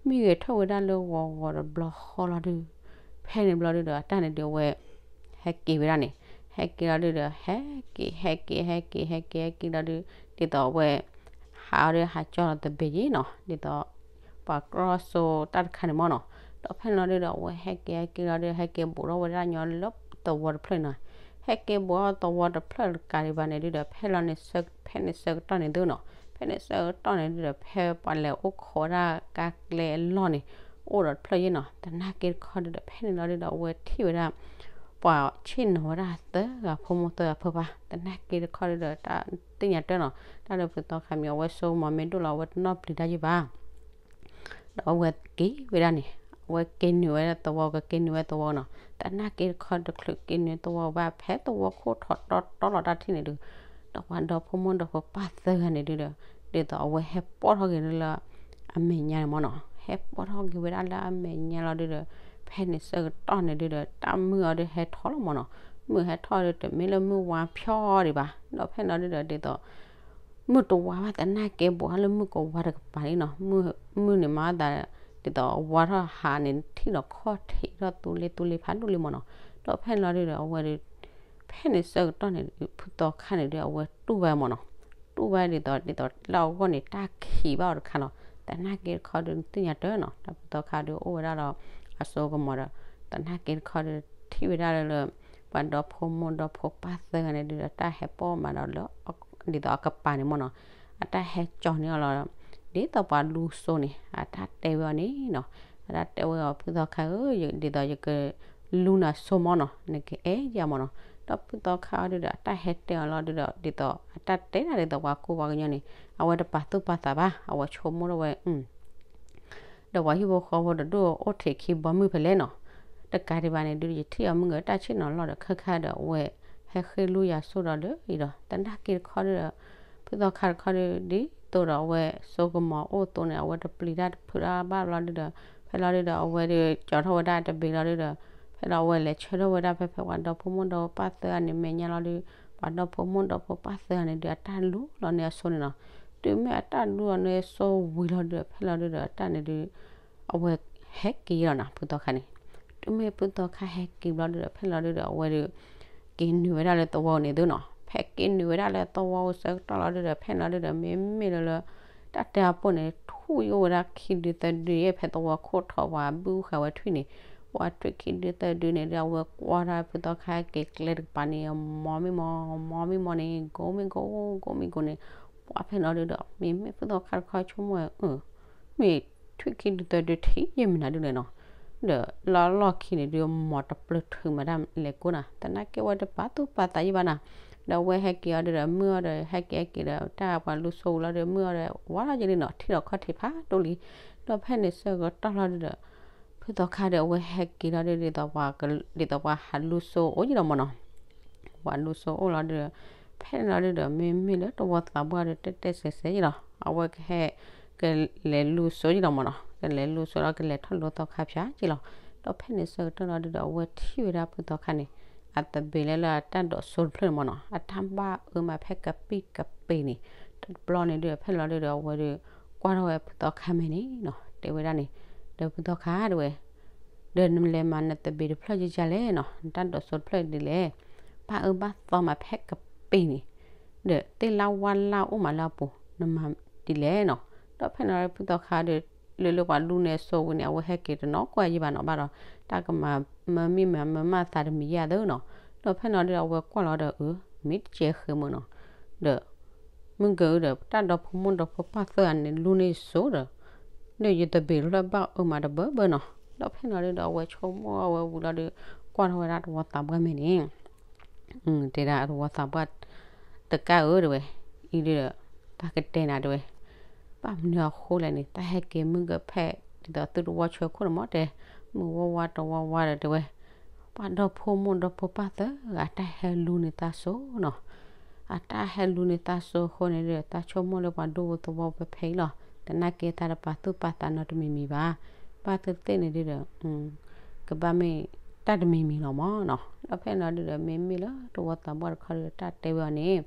မ့ၢ်ဂဲၤထီၣ်ဝဲဒၣ်လၢဂီၤဂီၤတဘျီဃီလီၤဒု ဖဲန့ၣ်ဘျီဒုဒီး အတၢ်န့ၣ်ဒုအဝဲ ဟဲက့ၤဝဲဒၣ်န့ၣ်, ဟဲက့ၤလီၤဒုဒီး ဟဲက့ၤ ဟဲက့ၤ ဟဲက့ၤ ဟဲက့ၤ ဟဲက့ၤလီၤဒု ဒ်သိးအဝဲ ဟ ဟးအီၤဒီးဟးကၠီလီၤတဘ့ၣ်ယံၤနီၤ, ဒ်သိး ပှၤကြီစိတၢ်တခါန့ၣ်မ့ၢ်နီၤ. ဒီးဖဲန့ၣ်လီၤဒုဒီး အဝဲဟဲက့ၤဟဲက့ၤလီၤဒီး ဟဲက့ၤဘူးထီၣ်ဝဲဒၣ်ညီလၢသဝီတဖျၢၣ်နီၤ. ဟဲက့ၤဘူးထီၣ်သဝီတဖျၢၣ်တကးဒံးဘၣ်န့ၣ်ဒုဒီး ဖဲလီၤန့ၣ် ဖဲန့ၣ်ဆၢကတီၢ်န့ၣ်သုနီၤ, ဖဲန့ၣ်ဆၢကတီၢ်န့ၣ်ဒုဒီး ဖဲပှၤလဲၤအိၣ်ခိးဝဲဒၣ်ကါကျဲအလီၢ်န့ၣ် အိၣ်ဒီးတဖျၢၣ်ယံၤနီၤ. သနာ်က့တခီဒုဒီး ဖဲန့ၣ်လီၤဒုဒီး အဝဲထံၣ်ဝဲဒၣ် ပှၤဆ့ၣ်နီၤဝဲဒၣ်သၢဂၤဖိမုၣ်သၢဂၤဖိပၢ်, သနာ်က့တခီဒုဒီး တၢ်သ့ၣ်ညါတၢ်နီၤ, တၢ်လၢဖုသီခါမံၤ အဝဲစိကမီၤမ့ၢ်ဒိၣ်လီၤ အဝဲတနီၣ်ပျံၤတၢ်ယံၤဘၣ်. ဒီးအဝဲက့ၤဝဲဒၣ်န့ၣ် အဝဲက့ၤနုာ်ဝဲဒၣ်သဝီ ကက့ၤနုာ်ဝဲသဝီနီၤ. သနာ်က့တခီတချုးက့ၤနုာ်သဝီဘၣ် ဖဲသဝီခိၣ်ထီၣ်တီတီလီၤတၢ်ထံၣ်န့ၣ်ဒု, ဒီးပှၤဒီဖိမိၢ်ဒီဖိပၢ်သၢဂၤန့ၣ်ဒုဒီး ဒ်သိးအဝဲဟဲပိာ်ထီၣ်က့ၤလၢ အမဲာ်ညါန့ၣ်မ့ၢ်နီၤ, ဟဲပိာ်ထီၣ်က့ၤဝဲဒၣ်လၢအမဲာ်ညါလီၤဒုဒီး ဖဲန့ၣ်ဆၢကတီၢ်န့ၣ်ဒုဒီး တၢ်မုၢ်အီၤဒုဟဲထီၣ်လီၤမ့ၢ်နီၤ. မုၢ်ဟဲထီၣ်ဒု တမ့ၢ်လၢမုၢ်ဝါဖျီဒံးဘၣ်. ဒီးဖဲန့ၣ်လီၤဒုဒီး ဒ်သိး မုၢ်တဝါဘၣ် သနာ်က့ဘူးထီၣ်လၢမုၢ်ကဝါတကပၤလံနီၤ, မုၢ်န့ၣ်မၤသး ဒ်သိးအဝါထီၣ်ဟးန့ၣ် ထံၣ်ဒီးခီၣ်ထံးထီၣ်သူလ့သူလ့ဖးဒိၣ်လံမ့ၢ်နီၤ. ဒီးဖဲန့ၣ်လီၤဒုဒီး အဝဲဒု ဖဲန့ၣ်ဆၢကတီၢ်န့ၣ် ဖုသီခါန့ၣ်ဒု အဝဲတူၢ်ဘၣ်မ့ၢ်နီၤ, တူၢ်ဘၣ်ဒ်သိး ဒ်သိးလၢအဂီၢ်န့ၣ် တၢ်ခံးဘၣ်အီၤတခါလီၤ. သနာ်က့တခီဒု သ့ၣ်ညါတၢ်နီၤ, တၢ်ဖုသီခါဒုအိၣ်ဝဲဒၣ်ဒီး အစိကမီၤဒီး သနာ်က့တခီဒု ထံၣ်ဝဲဒၣ်လၢ ပှၤဒီဖိမိၢ်ဒီဖိပၢ်သၢဂၤန့ၣ်ဒုဒီး တၢ်ဟဲပိာ်မးဒီးလၢ ဒ်သိးအကပၤန့ၣ်မ့ၢ်နီၤ, အတၢ်ဟဲကၠီန့ၢ်အီၤလီၤ. ဒ်သိးပှၤလူစိန့ၣ် အတၢ်တဲဝဲအီၤန့ၣ်နီၤ, အတၢ်တဲဝဲအီၤ ဖုသီခါဧၢ, ဒ်သိးယကလူနၤစိမ့ၢ်နီၤ, နကအဲၣ်ယၤမ့ၢ်နီၤ. ဒီးဖုသီခါအီၤဒုဒီး အတၢ်ဟဲတဲအီၤလီၤဒုဒီး ဒ်သိးအတၢ်တဲဒၣ်ဒ်သိးပှၤကူပှၤကညီန့ၣ် အဝဲတပာ်သူၣ်ပာ်သးဘၣ်, အဝဲဆိကမိၣ်ထီၣ်ဝဲ ဒီးပှၤဟံၣ်ဖိဃီဖိတဒိၣ်အိၣ်ထံးခံဘီမုၢ်ဖဲလဲၣ်နီၤ, တကးဒံးဘၣ်န့ၣ်ဒု ယထံၣ်အီၤမုၢ်ဂၢၢ်တၢ်ဆ့ၣ်နီၤလီၢ်ဒီး ခဲခါဒီးအဝဲ ဟဲဃ့လူယၤစိဒီးဒီးအံၤဒီး သနာ်က့တခီဒုဒီး ဖုသီခါတခီဒု ဒ်သိးဒီးအဝဲစိကမီၤအိၣ်သိးန့ၣ် အဝဲတပျံၤတၢ်တဖုးတၢ်ဘၣ်ဘျီဒုဒီး ဖဲလီၤဒုဒီး အဝဲဒု ကၠီထီၣ်ဝဲဒၣ်တဘ့ၣ်လီၤဒုဒီး ဖဲလီၤအဝဲလဲၤဆၢထၢၣ်ဝဲဒၣ်ဖဲဖဲပှၤဒီဖိမိၢ်ဒီဖိပၢ် သၢဂၤန့ၣ် မဲာ်ညါလီၤဒု ပှၤဒီဖိမိၢ်ဒီဖိပၢ်သၢဂၤန့ၣ်ဒု အတၢ်လူလီၤန့ၢ်အစိန့ၣ်နီၤ. တုၤမ့ၢ်အတၢ်လူလီၤန့ၢ်အစိဝံၤလီၤဒုဒီး ဖဲလီၤဒုဒီး အတၢ်န့ၣ်ဒု အဝဲဟဲက့ၤလီၤနီၤ ဖုသီခါန့ၣ်. တုၤမ့ၢ်ဖုသီခါဟဲက့ၤဘျီဒုဒီး ဖဲလီၤဒုဒီး အဝဲဒု က့ၤနုာ်ဝဲဒၣ်လၢသဝီန့ၣ်သုနီၤ. ဖဲက့ၤနုာ်ဝဲဒၣ်လၢသဝီအဆၢကတီၢ်လီၤဒုဒီး ဖဲလီၤဒုဒီး မ့မ့ၢ်လၢလၢ တၢ်တဲအပိၢ်န့ၣ် ထွံၣ်ယိၣ်ဝဲဒၣ်ခံဒုသၢဒုယဲၢ် ဖဲသဝီခိၣ်ထီၣ်ဝဲ ဘုဃာ်ဝဲထွံၣ်န့ၣ်, ပှၤထွံၣ်ခံဒုသၢဒုန့ၣ်ဒီး အဝဲကွၢ်ထီၣ်ဖုသီခါက့ၤကျဲတကပၤန့ၣ် မီမ့ၢ်မီ, မီမ့ၢ်မီန့ၣ် ကိးမ့ၢ်ကိး ကိးမ့ၢ်ကိးန့ၣ်, ပှၤဖဲလီၤဒုဒီး မ့မ့ၢ်ဖုသီခါတခီဆိကမိၣ်ဝဲ မ့ၢ်ထွံၣ်ခံဒုသၢဒုထံၣ်ယဲၢ်မနုၤဒုလဲၣ်နီၤ. ဒီးလၢအလီၢ်ခံန့ၣ်ဒု မီတပျၢၤထုးမးတၢ်လဲၤကိးနီၤ. သနာ်က့ဝဲတပာ်သူၣ်ပာ်သးယံၤဘၣ်နီၤ. ဒီးအဝဲဟဲက့ၤအီၤဒုဒီး မုၢ်အီၤဒီး ဟဲက့ၤဟဲက့ၤဒီး တၢ်ပှၤလူစိဝံၤလီၤဒု မုၢ်အီၤဒီး ဝါထီၣ်ယဲၢ်လံနီၤ, ထံၣ်ဒီးခီၣ်ထံးဖးဒိၣ်လံ. ဒီးဖဲန့ၣ်ဆၢကတီၢ်လီၤဒုဒီး ဖုသီခါဒီး အဝဲဟဲက့ၤလီၤဒု ဒ်သိးပှၤဟးလူစိအိၣ်ယံၤလီၤမ့ၢ်နီၤ. ပှၤလူစိအိၣ်လီၤဒုဒီး ဖဲန့ၣ်လီၤဒုဒီး မ့မ့ၢ်လၢတဝီသးပှၢ်ဒီး တဲတဲစဲးစဲးယံၤလီၤ. အဝဲကဟဲ ကလဲၤလူစိယံၤလီၤမ့ၢ်နီၤ. ကလဲၤလူစိဒီး ကလဲၤထီၣ်လူသီခါဖၠးယံၤလီၤ. ဒီးဖဲန့ၣ်ဆၢကတီၢ်လီၤဒုဒီး အဝဲထံၣ်ဝဲဒၣ်ဖုသီခါန့ၣ် အသဘ့ၣ်လၢလၢအတၢ်ဒိးစိတဖျၢၣ်န့ၣ်မ့ၢ်နီၤ. အတၢ်ဘၣ်အၢမးဖဲကပံၣ်ကပ့ၤန့ၣ် တဘျီန့ၣ်ဒု ဖဲလီၤဒုဒီး အဝဲဒု ကွၢ်ထီၣ်ဝဲဖုသီခါမဲာ်န့ၣ်နီၤ တဲဝဲဒၣ်န့ၣ်, ဒီးဖုသီခါတဲဝဲ ဒီးနလဲၤမၤနသဘ့ၣ်တဖျၢၣ်ယကလဲၣ်နီၤ, နတၢ်ဒိးစိတဖျၢၣ်ဒ်လဲၣ်, ဘၣ်အၢဘၣ်သီမးဖဲကပ့ၤန့ၣ်, ဒီးသ့ၣ်လၢဝါလၢအိၣ်မးလၢအပူၤ နမၤဒ်လဲၣ်နီၤ. ဒီးဖဲန့ၣ်လီၤဒု ဖုသီခါဒီး လၢလၢပှၤလူန့ၢ်အစိဝံၤန့ၣ် အဝဲဟဲက့ၤတနီၤကွၢ်ယံၤဘၣ်နီၤ ဘၣ်ဒီး တၢ်ကမၤမၢမံၣ်မၤမၢမၢ်သးတမံၤယါသၢနီၤ. ဒီးဖဲန့ၣ်လီၤဒုဒီး အဝဲကွၢ်လီၤဒီး အၢ မ့ၢ်တကဲဃဲမ့ၢ်နီၤ, ဒီး မုၢ်ကၢအုဒီး တၢ်ဒီဖိမိၢ်ဒီဖိပၢ်သၢဂၤန့ၣ် လူန့ၢ်စိဒီး ဒီးယသဘ့ၣ်တဖျၢၣ်ဘၣ်အၢမးတဘၢဘၢနီၤ. ဒီးဖဲန့ၣ်လီၤဒုဒီး အဝဲဆိကမိၣ်အဝဲဝံၤလီၤဒု ကွၢ်ထီၣ်ဝဲဒၣ်တဝီသးပှၢ်မဲာ်န့ၣ် တဲဒၣ်တဝီသးပှၢ် တကးဧၢ တဲဝဲ, အံၤဒုဒီး တၢ်ကတဲနၤတဲဝဲ, ဘၣ်မနုၤအဃိလဲၣ်န့ၣ် တၢ်ဟဲက့ၤမုၢ်ကၢဖဲ ဒ်သိးသုတဝီဆၢခိၣ်န့ၣ်မ့ၢ်တဲ, မုၢ်ဝါဝါတဝီဝါဒီးတဲဝဲ, ပှၤဒီဖိမိၢ်ဒီဖိပၢ်သၢဂၤ တၢ်ဟဲလူန့ၢ်သးစိနီၤ. အတၢ်ဟဲလူန့ၢ်သးစိအဃိန့ၣ်ဒီး သးဆိကမိၣ်လၢပှၤဒိပူၤသဝီပူၤဖဲအံၤလီၤ. သနာ်က့သးတပာ်သူၣ်ပာ်သးနီတမံၤမံၤဘၣ်. ဘၣ်သ့ၣ်သ့ၣ်န့ၣ်ဒုဒီး ကဘၣ်မ့ၢ်တၢ်တမံၤမံၤလီၤမ့ၢ်နီၤ. ဒီးဖဲန့ၣ်လီၤဒုဒီး မ့မ့ၢ်လၢတဝီသးပှၢ်တခီဒီး တၢ်တဲဝဲအီၤန့ၣ်,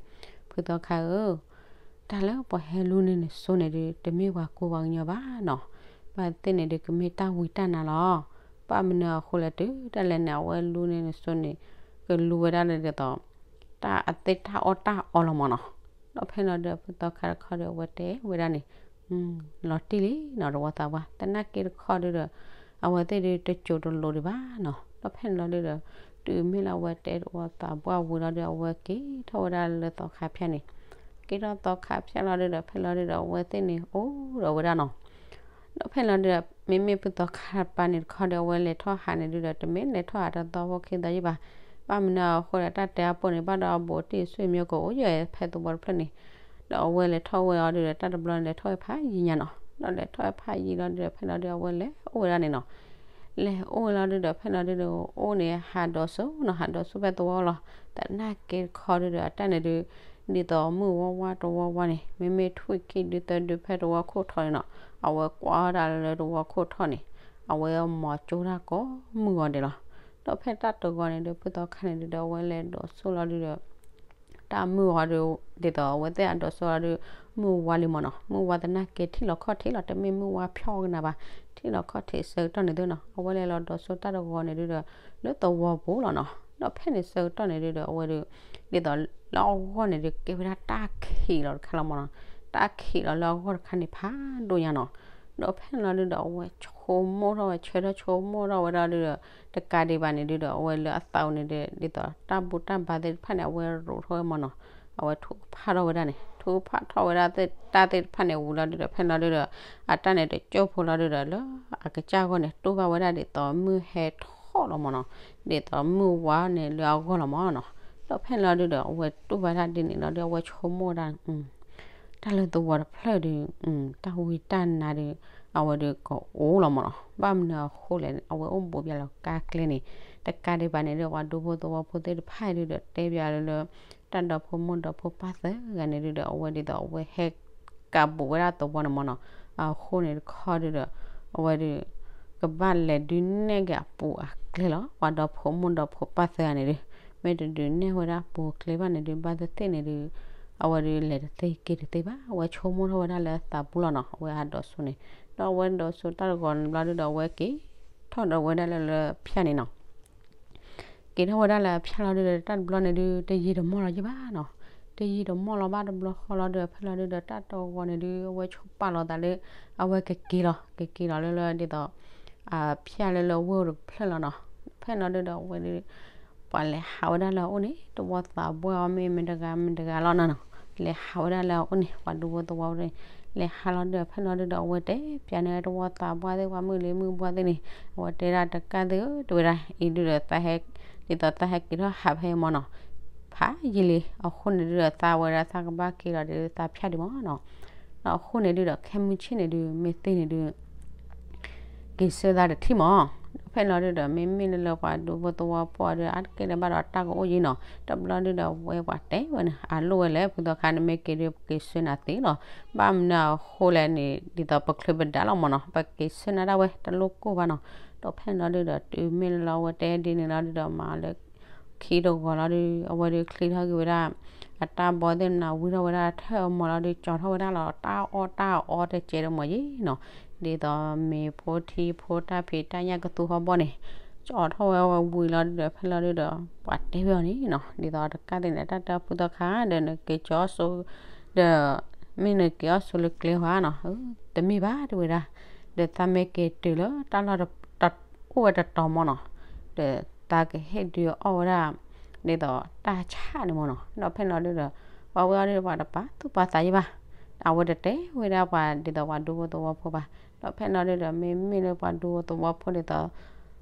ဖုသီခါဧၢ, တၢ်လၢပှၤဟဲလူန့ၢ်နစိန့ၣ်ဒု တမ့ၢ်ပှၤကူပှၤကညီဘၣ်နီၤ. ဘၣ်သ့ၣ်န့ၣ်ဒု ကမ့ၢ်တၢ်ဝံတၢ်နါလီၤ. ဘၣ်မနုၤအဃိလဲၣ် တုၤဒၣ်လဲာ်န့ၣ် အဝဲလူန့ၢ်နစိန့ၣ် ကလူဝဲဒၣ်လၢဒ်သိး တၢ်အသ့ၣ်တၢ်အီၣ်တၢ်အီလီၤမ့ၢ်နီၤ. ဒီးဖဲန့ၣ်လီၤဒုးဒီး ဖုသီခါတခီဒီး အဝဲတဲဝဲဒၣ်န့ၣ်, လီၤတံၢ်လံနီၤ တဝီသးပှၢ်, သနာ်က့တခီဒုးဒီး အဝဲသ့ၣ်ဒုးတစိၤတလိၤဒံးဘၣ်နီၤ. ဒီးဖဲန့ၣ်လီၤဒုးဒီး တုၤမ့ၢ်လၢအဝဲတဲတဝီသးပှၢ်ဝံၤလီၤဒုး အဝဲက့ၤထီၣ်ဝဲဒၣ်လၢသီခါဖၠၣ်န့ၣ်, က့ၤထီၣ်သီခါဖၠၣ်လီၤဒုးဒီး ဖဲလီၤဒုးဒီး အဝဲသ့ၣ်န့ၣ်အိၣ်ဒီးဝဲဒၣ်နီၤ. ဒီးဖဲန့ၣ်လီၤဒုးဒီး မ့မ့ၢ်ဖုသီခါတပၤန့ၣ်တခီဒီး အဝဲလဲၤထီၣ်ဟးန့ၣ်ဒုးဒီး တမ့ၢ်လဲၤထီၣ်ဟးတသီဖိခံသီယံၢ်ဘၣ်. ဘၣ်မနုၤအဃိလဲၣ် တၢ်တဲအပူၤန့ၣ် ဘၣ်ဒီးအဘူးတံၢ်ဆွေမျိုးကအိၣ်ယဲၢ် ဖဲသဝီတဖျၢၣ်န့ၣ်, ဒီးအဝဲလဲၤထီၣ်ဝဲအီၤဒုးဒီး တၢ်တဘျီန့ၣ် လဲၤထီၣ်ဝဲဖးယံာ်ညါနီၤ. ဒီးလဲၤထီၣ်ဝဲဖးယံာ်လီၤဒုးဒီး ဖဲန့ၣ်လီၤဒုး အဝဲလဲၤအိၣ်ဝဲဒၣ်န့ၣ်နီၤ. လဲၤအိၣ်ဝဲလီၤဒုးဒီး ဖဲန့ၣ်လီၤဒုးဒီး အိၣ်န့ၣ်ဟးဒိးစိနီၤ, ဟးဒိးစိဖဲသဝီလီၤ. သနာ်က့တခီဒုးဒီး အတၢ်န့ၣ်ဒုး ဒ်သိးမုၢ်ဝါဝါတဝီဝါန့ၣ် မ့မ့ၢ်ထွံၣ်ခံဒုသၢဒုဖဲသဝီခိၣ်ထီၣ်န့ၣ်နီၤ, အဝဲကွၢ်ဒၣ်လၢသဝီခိၣ်ထီၣ်န့ၣ် အဝဲမၤကၠိတၢ်ကိးမုၢ်ဂီၤဒဲးလီၤ. ဒီးဖဲတၢ်တဂီၤန့ၣ်ဒုး ဖုသီခါန့ၣ်ဒုးဒီး အဝဲလဲၤဒိးစိလီၤဒုးဒီး တၢ်မုၢ်ဂီၤဒုး ဒ်သိးအဝဲသ့ၣ်အဒိးစိလီၤဒုး မုၢ်ဝါလံမ့ၢ်နီၤ, မုၢ်ဝါသနာ်က့ထံၣ်လီၤခီၣ်ထံးလီၤ, တမ့ၢ်မုၢ်ဝါဖျီၣ်ကနၣ်ဘၣ်, ထံၣ်လီၤခီၣ်ထံးဆၢကတီၢ်န့ၣ်သုနီၤ. အဝဲလဲၤလီၤဒိးစိတၢ်တဂီၤန့ၣ်ဒုးဒီး လၢသဝီပူၤလီၤနီၤ. ဒီးဖဲန့ၣ်ဆၢကတီၢ်န့ၣ်ဒုးဒီး အဝဲဒုး ဒ်သိးလၢအဂီၢ်န့ၣ်ဒုး ကဲဝဲဒၣ်တၢ်ခံးလီၤတခါလီၤမ့ၢ်နီၤ, တၢ်ခံးလီၤလၢအဂီၢ်တခါန့ၣ် ဖးဒိၣ်ညါနီၤ. ဒီးဖဲန့ၣ်လီၤဒုးဒီး အဝဲဆိကမိၣ်ထီၣ်ဝဲ ဆၢထၢၣ်ဆိကမိၣ်ထီၣ်ဝဲဒၣ်ဒုးဒီး တကးဒံးဘၣ်န့ၣ်ဒုးဒီး အဝဲလၢအသးအိၣ်န့ၣ်ဒုး ဒ်သိးတၢ်ဘူၣ်တၢ်ဘါသ့ၣ်တဖၣ်န့ၣ် အဝဲရိးထီၣ်ဝဲမ့ၢ်နီၤ, အဝဲထုကဖၣ်ထီၣ်ဝဲဒၣ်န့ၣ် ထုကဖၣ်ထီၣ်ဝဲဒၣ်တၢ်သ့ၣ်တဖၣ်န့ၣ်ဝံၤလီၤဒုးဒီး ဖဲန့ၣ်လီၤဒုးဒီး အတၢ်န့ၣ်တကၠိၢ်ဖိလီၤဒုးဒီး လၢအကစၢ်ဂီၢ်န့ၣ် တူၢ်ဘၣ်ဝဲဒၣ်ဒ်သိးမုၢ်ဟဲထီၣ်လီၤမ့ၢ်နီၤ, ဒ်သိးမုၢ်ဝါန့ၣ်လၢအဂီၢ်လီၤမ့ၢ်နီၤ. ဒီးဖဲန့ၣ်လီၤဒုးဒီး အဝဲတူၢ်ဘၣ်တၢ်ဒ်န့ၣ်လီၤဒုး အဝဲဆိကမိၣ်ဒၣ် တၢ်လၢသဝီတဖျၢၣ်ဒုး တၢ်ဝံတၢ်နါဒုး အဝဲဒုးကအိၣ်လီၤမ့ၢ်နီၤ. ဘၣ်မနုၤအဃိလဲၣ်န့ၣ် အဝဲအိၣ်ဘူးပျဲလီၤကါကျဲန့ၣ် တကးဒံးဘၣ်န့ၣ်ဒုး ပှၤဒူဖိသဝီဖိသ့ၣ်တဖၣ်ဒုးဒီးတဲပျဲလၢ တၢ်ဒီဖိမိၢ်ဒီဖိပၢ်သၢဂၤန့ၣ်ဒုးဒီး အဝဲဒ်သိးအဝဲဟဲကးဘူးဝဲဒၣ်သဝီန့ၣ်မ့ၢ်နီၤ. အဃိန့ၣ်တခီဒုးဒီး အဝဲဒုး ကဘၣ်လဲၤဒုးနဲၣ်က့ၤအပူၤအကျဲလီၤ ပှၤဒီဖိမိၢ်ဒီဖိပၢ်သၢဂၤန့ၣ်ဒုး မ့ၢ်တဒုးနဲၣ်ဝဲဒၣ်ပူၤအကျဲဘၣ်န့ၣ်ဒုး ဘၣ်သ့ၣ်သ့ၣ်န့ၣ်ဒုး အဝဲဒုးလဲၤတသ့က့ၤတသ့ဘၣ် အဝဲဆိကမိၣ်ထီၣ်ဝဲဒၣ်လၢအသးပူၤလီၤနီၤ. အဝဲအဒိးစိန့ၣ် ဒီးအဝဲဒိးစိတၢ်တဂီၤန့ၣ်ဘျီဒုးဒီး အဝဲက့ၤထီၣ်ဒီးဝဲဒၣ်လၢလၢဖၠၣ်န့ၣ်နီၤ. က့ၤထီၣ်ဝဲဒၣ်လၢအဖၠၣ်လီၤဒုးဒီး တၢ်တဘျီန့ၣ်ဒုး တယံာ်တမီၢ်လီၤယံာ်ဘၣ်နီၤ. တယံာ်တမီၢ်လီၤဘၣ်တဘျီဃီလီၤဒုး ဖဲလီၤဒုးဒီး တၢ်တဂီၤန့ၣ်ဒုး အဝဲဆိပာ်လီၤသးလၢ အဝဲကက့ၤလီၤ ကက့ၤလီၤလၢလၢဒ်သိး အဖၠၣ်လၢလၢဝ့ၢ်အိၣ်တဖျၢၣ်လီၤနီၤ. ဖဲလီၤဒုးဒီး အဝဲဒုး ပှၤလဲၤဟးဝဲဒၣ်လၢအအိၣ်န့ၣ် တဝီသးပှၢ်အီၤမ့ၢ်မတဂၤမတဂၤလီၤနီၤနီၤ. လဲၤဟးဝဲဒၣ်လၢအအိၣ်န့ၣ် ပှၤဒူဖိသဝီဖိန့ၣ် လဲၤဟးလီၤဒုးဒီး ဖဲလီၤဒုးဒီး အဝဲတဲပျဲန့ၣ်တဝီသးပှၢ်သ့ၣ် ပှၤမုၣ်လံမုၣ်ဘှၢ်သ့ၣ်န့ၣ် အဝဲတဲဒၣ်တကးသ့ၣ်ဧၢ တဲဝဲဒၣ် အံၤဒုးဒီး သးဟဲ ဒ်သိးသးဟဲက့ၤထီၣ်ဟးဖဲအံၤမ့ၢ်နီၤ ဖးယံာ်လံ အဃိန့ၣ်ဒုးဒီး သးဝဲဒၣ်သးကဘၣ်က့ၤလီၤဒုး သးဖၠၣ်ဒံးမ့ၢ်နီၤ. ဒီးအဃိန့ၣ်ဒုးဒီး ခဲမုၢ်ဆ့ၣ်န့ၣ်ဒုး မ့ၢ်သ့န့ၣ်ဒုး က့ၤဆၢသးတထံၣ်မး. ဒီးဖဲန့ၣ်လီၤဒုးဒီး မ့မ့ၢ်လၢပှၤဒူဖိသဝီဖိဒီး အါတက့ၢ်လၢဘၣ်ဒီးတၢ်ကအိၣ်ယံၤနီၤ. တဘျီဒုးဒီး ဝဲပှၤတဲဝဲန့ၣ် အလိၣ်ဝဲလဲၣ် ဖုသီခါန့ၣ် မ့ၢ်က့ၤဒုး ပက့ၤဆၢနၤသ့လီၤ. ဘၣ်မနုၤအဃိလဲၣ်န့ၣ် ဒ်သိးပချုးပဒါလီၤမ့ၢ်နီၤ ပက့ၤဆၢနၤဒၣ်ဝဲ တလိၣ်ကိၢ်ဘၣ်နီၤ. ဒီးဖဲန့ၣ်လီၤဒုးဒီး တုၤမ့ၢ်လၢလီၤဝဲတဲဒ်န့ၣ်လီၤဒုးဒီး မၤလၢ ခံတဂီၤလီၤဒုး အဝဲဒုးချံးထီၣ်က့ၤဝဲဒၣ် အတၢ်ဘီသ့ၣ်မနၤဝံထီၣ်ဝဲဒၣ်ထၢၣ်အမီၤလီၤဒုး ကၠီထီၣ်ဝဲဒၣ်လီၤ တၢ်အီၣ်တၢ်အီတကဲးတမီၤယံၤနီၤ. ဒ်သိးမ့ၤဖိထံဖိတၢ်ဖံးတၢ်ညၣ်ကသူဟီၣ်ဘီန့ၣ် ကၠီထီၣ်ဝဲဝံၤလီၤဒုးဒီး ဖဲလီၤဒုးဒီး ပှၤတဲဝဲအီၤန့ၣ်နီၤ ဒ်သိးတကးသ့ၣ်န့ၣ် တၢ်တၢ်ဖုသီခါဒီးနက့ၤကၠီဆိ ဒီး မ့ၢ်နက့ၤအီၣ်ဆိလၢကျဲဟါနီၤ တမ့ၢ်ဘၣ်တဲဝဲဒၣ် ဒီးသးမ့ၢ်က့ၤတုၤလၢတၢ်လီၢ်တ အိၣ်ဝဲတတီၤမ့ၢ်နီၤ ဒီးသးကဟ့ၣ်ဒုးအီၣ်ဝဲဒၣ် ဒ်သိးတၢ်ဆၣ်န့ၣ်မ့ၢ်နီၤ ဒီးဖဲန့ၣ်လီၤဒုးဒီး ပှၤဝဲအီၤဒုး ပှၤတပာ်သူၣ်ပာ်သးယံၤဘၣ် အဝဲတတဲဝဲဒၣ်ပှၤဒ်သိးပှၤဒူဖိသဝီဖိဘၣ် ဒီးဖဲန့ၣ်လီၤဒုးဒီး မ့မ့ၢ်လၢပှၤဒူဖိသဝီဖိဒ်သိး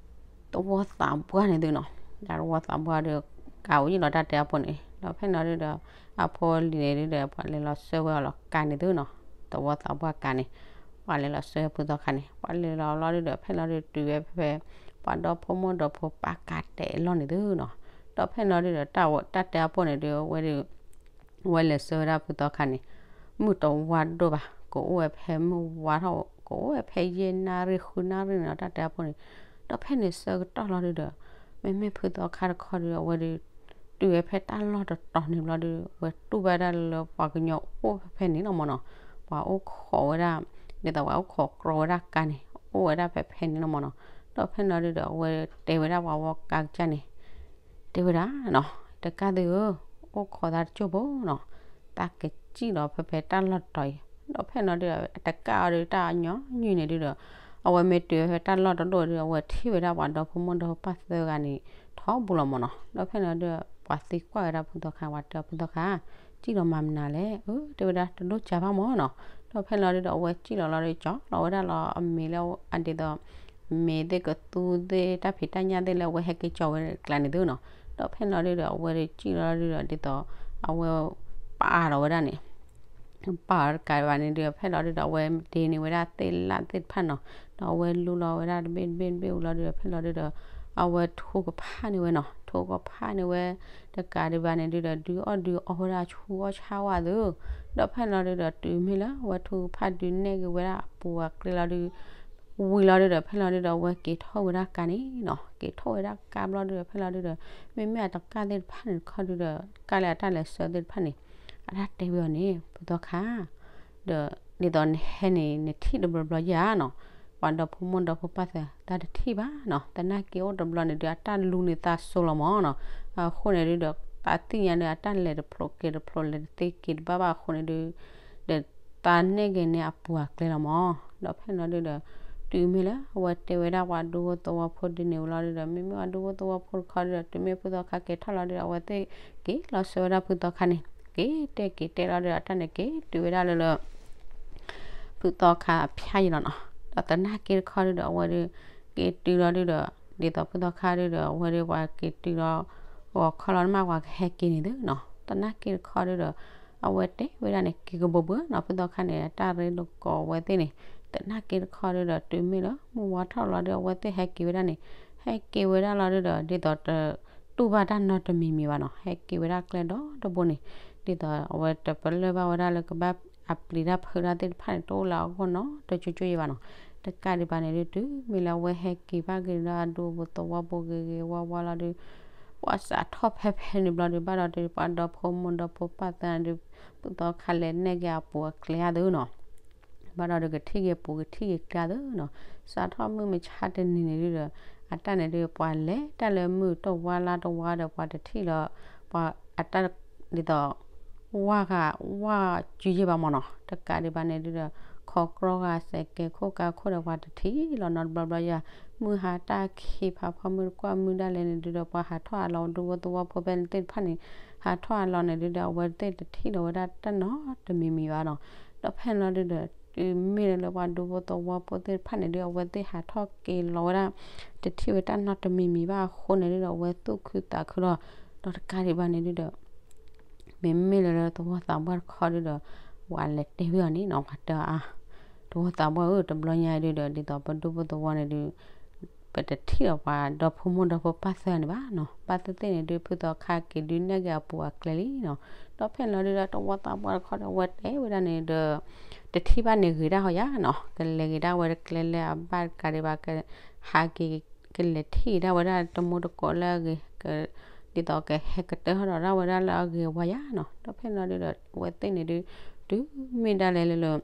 သဝီသးပှၢ်န့ၣ်သုနီၤ တၢ်သဝီသးပှၢ်ဒီး ကးအိၣ်ယံၤလီၤတၢ်တဲအဖိန့ၣ် ဒီးဖဲန့ၣ်လီၤဒုးဒီး အဖိလံၤန့ၣ်ဒုးဒီး ပှၤလဲၤလီၤဆှၢဝဲအီၤလီၤကါန့ၣ်သုနီၤ သဝီသးပှၢ်ကါန့ၣ် ပှၤလဲၤလီၤဆှၢဖုသီခါန့ၣ် ပှၤလဲၤလီၤလီၤဒုးဒီး ဖဲန့ၣ်လီၤဒုးတုၤဝဲဖဲ ပှၤဒီဖိမိၢ်ဒီဖိပၢ်ကါတဲာ်အလီၢ်န့ၣ်သုနီၤ ဒီးဖဲန့ၣ်လီၤဒုးဒီး တၢ်ဝဲတၢ်တဲအဖိန့ၣ်ဒုး အဝဲဒုး ဝဲလဲၤဆှၢဝဲဒၣ်ဖုသီခါန့ၣ် မုၢ်တဝါဒိၣ်ဘၣ် ကအိၣ်ဝဲဖဲမုၢ်ဝါထီၣ် ကအိၣ်ဝဲဖဲယဲၢ်နၣ်ရံၣ်ဃုနၣ်ရံၣ်န့ၣ်လီၤ တၢ်တဲအဖိန့ၣ် ဒီးဖဲန့ၣ်ဆၢကတီၢ်လီၤဒုးဒီး မ့မ့ၢ်ဖုသီခါတခီဒုး အဝဲဒုး တုၤဝဲဖဲတၢ်လီၢ်တတီၤန့ၣ်ဘျီဒုး အဝဲတူၢ်ဘၣ်ဒၣ်လၢပှၤကညီအိၣ်ဖဲဖဲန့ၣ်လီၤမ့ၢ်နီၤ ပှၤအိၣ်ခိးဝဲဒၣ် ဒ်သိးပှၤအိၣ်ခိးကြီဝဲဒၣ်ကါန့ၣ် အိၣ်ဝဲဒၣ်ဖဲဖဲန့ၣ်လီၤမ့ၢ်နီၤ ဒီးဖဲန့ၣ်လီၤဒုးဒီး အဝဲတဲဝဲဒၣ်ပှၤဝီကါကစၢ်န့ၣ် တဲဝဲဒၣ်နီၤ တကးသုဧၢ အိၣ်ခိးသးတကၠိၢ်ဖိနီၤ သးက စံၣ်လီၤဖဲဖဲတၢ်လီၢ်တတီၤအံၤ, ဒီးဖဲန့ၣ်လီၤဒုဒီး တကးအီၤဒုတၢ်ညီနုၢ်န့ၣ်ဒုဒီး အဝဲမ့ၢ်တုၤဖဲတၢ်လီၢ်တဒိၣ်ဒု အဝဲထံၣ်ဝဲဒၣ်ပှၤဒီဖိမိၢ်ဒီဖိပၢ်သၢဂၤန့ၣ် ထီဘိလီၤမၢ်နီၤ. ဒီးဖဲန့ၣ်လီၤဒု ပှၤသံကွၢ်ဝဲဒၣ်ဖုသီခါ ပှၤတဲအီၤ ဖုသီခါ စံၣ်လီၤမၤမနုၤလဲၣ်, အၢ တဲဝဲဒၣ်တဒိၣ်စၢ်ဘၣ်မၢ်နီၤ. ဒီးဖဲန့ၣ်လီၤဒုဒီး အဝဲစံၣ်လီၤလီၤဒီး ကၠီလီၤဝဲဒၣ်လီၤအမ့ၤလၢအဒ်သိး မ့ၤသ့ၣ်ကသူသ့ၣ် တၢ်ဖံးတၢ်ညၣ်သ့ၣ်လၢအဝဲဟဲက့ၤကၠီဝဲကျါန့ၣ်သုနီၤ. ဒီးဖဲန့ၣ်လီၤဒုဒီး အဝဲဒုးစံၣ်လီၤလီၤဒုဒီး ဒ်သိး အဝဲ ပာ်လီၤဝဲဒၣ်န့ၣ် ပာ်လီၤတကးဘၣ်န့ၣ်ဒုး ဖဲလီၤဒုဒီး အဝဲဒ့န့ၢ်ဝဲဒၣ်သ့ၣ်လၣ်သ့ၣ်တဖၣ်နီၤ. ဒီးအဝဲလူလီၤဝဲဒၣ်တဘ့ၣ်တဘ့ၣ်တဘ့ၣ်ဝံၤလီၤဒုဒီး ဖဲလီၤဒုဒီး အဝဲထူကဖၣ်န့ၢ်ဝဲနီၤ. ထူကဖၣ်န့ၢ်ဝဲ တကးဒံးဘၣ်န့ၣ်ဒုဒီး ဒုးအီၣ်ဒုးအီဝဲဒၣ်ဆူအီၣ်ဆါဝဲသု. ဒီးဖဲန့ၣ်လီၤဒုဒီး တုၤမ့ၢ်လၢအဝဲထူကဖၣ်ဒုးနဲၣ်က့ၤဝဲဒၣ်အပူၤအကျဲလီၤဒု ဝံၤလီၤဒုဒီး ဖဲလီၤဒုဒီး အဝဲက့ၤထီၣ်ဝဲဒၣ်ကါန့ၣ်နီၤ. က့ၤထီၣ်ဝဲဒၣ်ကါဘျီဒုဒီး ဖဲလီၤဒုဒီး မ့မ့ၢ်အတကၢ်သ့ၣ်တဖၣ်န့ၣ်တခီဒုဒီး ကၢ်လၢအတၢ်လဲၤဆှၢသ့ၣ်တဖၣ်န့ၣ် အတၢ်တဲဝဲအီၤန့ၣ် ဖုသီခါ ဒီးဒ်သိးနဟဲန့ၣ် နထံၣ်တဘျီဘျီယၤနီၤ. ပှၤဒီဖိမိၢ်ဒီဖိပၢ်သၢ တၢ်တထံၣ်ဘၣ်နီၤ. သနာ်က့အိၣ်တဘျီန့ၣ်ဒုး အတၢ်လူန့ၣ်သးစိလီၤမၢ်နီၤ. အဃိန့ၣ်ဒုဒီး သးသ့ၣ်ညါဒုး အတၢ်လဲၤတဖျိးက့ၤတဖျိး လဲၤတသ့က့ၤတဘၣ်ဘၣ်အဃိန့ၣ်ဒု ဒီးသးနဲၣ်က့ၤန့ၢ်အပူၤအကျဲလီၤမၢ်. ဒီးဖဲန့ၣ်လီၤဒုဒီး တုၤမ့ၢ်လၢအဝဲတဲဝဲဒၣ်ပှၤဒူဖိသဝီဖိဒ်န့ၣ်ဝံၤလီၤဒုဒီး မ့မ့ၢ်ပှၤဒူဖိသဝီဖိတခီဒုဒီး တုၤမ့ၢ်ဖုသီခါက့ၤထီၣ်လီၤဒုဒီး အဝဲသ့ၣ်က့ၤလီၤဆှၢဝဲဒၣ်ဖုသီခါန့ၣ် က့ၤတဲက့ၤတဲလီၤဒုဒီး အတၢ်န့ၣ်က့ၤတုၤဝဲဒၣ်လၢလၢ ဖုသီခါအဖၠါယံၤလီၤနီၤ. ဒီးသနာ်က့တခီဒုဒီး အဝဲဒုးက့ၤတုၤလီၤဒုဒီး ဒ်သိးဖုသီခါဒုဒီး အဝဲဒုးပှၤက့ၤတုၤလီၤ ဂီၤခီလီၤနမ့ၢ်ပှၤကဟဲက့ၤန့ၣ်သုနီၤ. သနာ်က့တခီဒုဒီး အဝဲတဲဝဲဒၣ်န့ၣ် က့ၤကဘိဘိနီၤ ဖုသီခါန့ၣ် တၢ်ရ့လိာ်ကိးဝဲသ့ၣ်န့ၣ်. သနာ်က့တခီဒုဒီး တုၤမ့ၢ်လၢမုၢ်ဝါထီၣ်လီၤဒု အဝဲသ့ၣ်ဟဲက့ၤဝဲဒၣ်န့ၣ် ဟဲက့ၤဝဲဒၣ်လီၤဒုဒီး ဒ်သိးတတူၢ်ဘၣ်တၢ်နီတမံၤမံၤဘၣ်နီၤ. ဟဲက့ၤဝဲဒၣ်ကျဲဒီတဘိန့ၣ် ဒ်သိးအဝဲတပလၢၢ်ဘၣ်ဝဲဒၣ်လၢကဘၣ်အပျံၤတၢ်ဖုးတၢ်သ့ၣ်တဖၣ်န့ၣ် တအိၣ်လၢအဂီၢ်နီတကၠိကၠိယံၤဘၣ်နီၤ. တကးဒံးဘၣ်န့ၣ်ဒု တုၤမ့ၢ်လၢအဝဲဟဲက့ၤဘၣ်က့ၤဒီးအဒူဖိသဝီဖိဂ့ၤဂ့ၤဝါဝါလီၤဒု ပှၤစးထီၣ်ဖဲဖဲန့ၣ်ဘျီဒု ဘၣ်ဒီးဒု ပှၤဒီဖိမိၢ်ဒီဖိပၢ်သၢန့ၣ်ဒု ဖုသီခါလဲၤနဲၣ်က့ၤအပူၤအကျဲသုနီၤ. ဘၣ်ဒီးဒုကထံၣ်က့ၤပူၤကထံၣ်က့ၤကျဲသုနီၤ. စးထီၣ်မုၢ်မဆါတနံၤန့ၣ်ဒုဒီး အတၢ်န့ၣ်ဒု ပှၤလဲၤတၢ်လၢမုၢ်တဝါလါတဝါဒီး ပှၤတထံၣ်လီၤ ပှၤအတၢ်ဒ်သိး ဝၢ်ဂၤ ဝၢ်စုယံၤဘၣ်မၢ်နီၤ. တကးဒံးဘၣ်န့ၣ်ဒုဒီး ခီကြီဂၤစဲးကဲခိၣ်ကါခိၣ်ဒီး ပှၤတထံၣ်လီၤနီတဘျီဘျီယၤ. မုၢ်ဟါတၢ်ခံးဖးဖီမုၢ်တကွၢ်မုၢ်ဒၣ်လဲာ်န့ၣ်ဒုဒီး ပှၤဟးထီၣ်ဟးလီၤ ဒူဖိသဝီဖိဖဲန့ၣ်သ့ၣ်တဖၣ်န့ၣ် ဟးထီၣ်ဟးလီၤန့ၣ်ဒုဒီး အဝဲသ့ၣ်တထံၣ်လီၤဝဲဒၣ်တၢ်နီတမံၤမံၤဘၣ်နီၤ. ဒီးဖဲန့ၣ်လီၤဒုဒီး တုၤမ့ၢ်လၢပှၤဒူဖိသဝီဖိသ့ၣ်တဖၣ်န့ၣ်ဒု အဝဲသ့ၣ်ဟးထီၣ်က့ၤလီၤဝဲဒၣ် တထံၣ်ဝဲတၢ်နီတမံၤမံၤဘၣ်အဃိန့ၣ်ဒုဒီး အဝဲသူၣ်ခုသးခုလီၤ. ဒီးတကးဒံးဘၣ်န့ၣ်ဒုဒီး မ့မ့ၢ်လၢလၢသဝီသးပှၢ်တခီဒုဒီး ပှၤလဲၤတဲဝဲအီၤန့ၣ်နီၤ ပှၤတဲအီၤအါ သဝီသးပှၢ်ဧၢ တဘျီညါဒုဒီး ဒ်သိးပဒူဖိသဝီန့ၣ်ဒု ပတထံၣ်ဒီးပှၤဒီဖိမိၢ်ဒီဖိပၢ်သၢဂၤန့ၣ်ဘၣ်နီၤ. ဘၣ်သ့ၣ်သ့ၣ်န့ၣ်ဒု ဖုသီခါက့ၤဒုနဲၣ်က့ၤအပူၤအကျဲလံနီၤ. ဒီးဖဲန့ၣ်လီၤဒုဒီး သဝီသးပှၢ်တခီဒီး အဝဲတဲဝဲဒၣ်န့ၣ်ဒီး တထံၣ်ဘၣ်န့ၣ်ဂ့ၤဒၣ်ဟီယၤနီၤ. ကလဲၤဂ့ၤဒၣ်ဝဲတကျဲလၢအဘၣ်တကးဒံးဘၣ် ကဟးက့ၤ ကလဲၤထံၣ်ဒၣ်ဝဲဒၣ်တမူတကိးလၢအဂ့ၤ ဒ်သိးကဟဲကတၢၢ်ထီၣ်ဒီးဒၣ်ဝဲဒၣ်လၢအဂ့ၤအဝါယၤနီၤ. ဒီးဖဲန့ၣ်လီၤဒုဒီး အဝဲသ့ၣ်န့ၣ်ဒု တုၤမ့ၢ်ဒၣ်လဲာ်လၢလၢ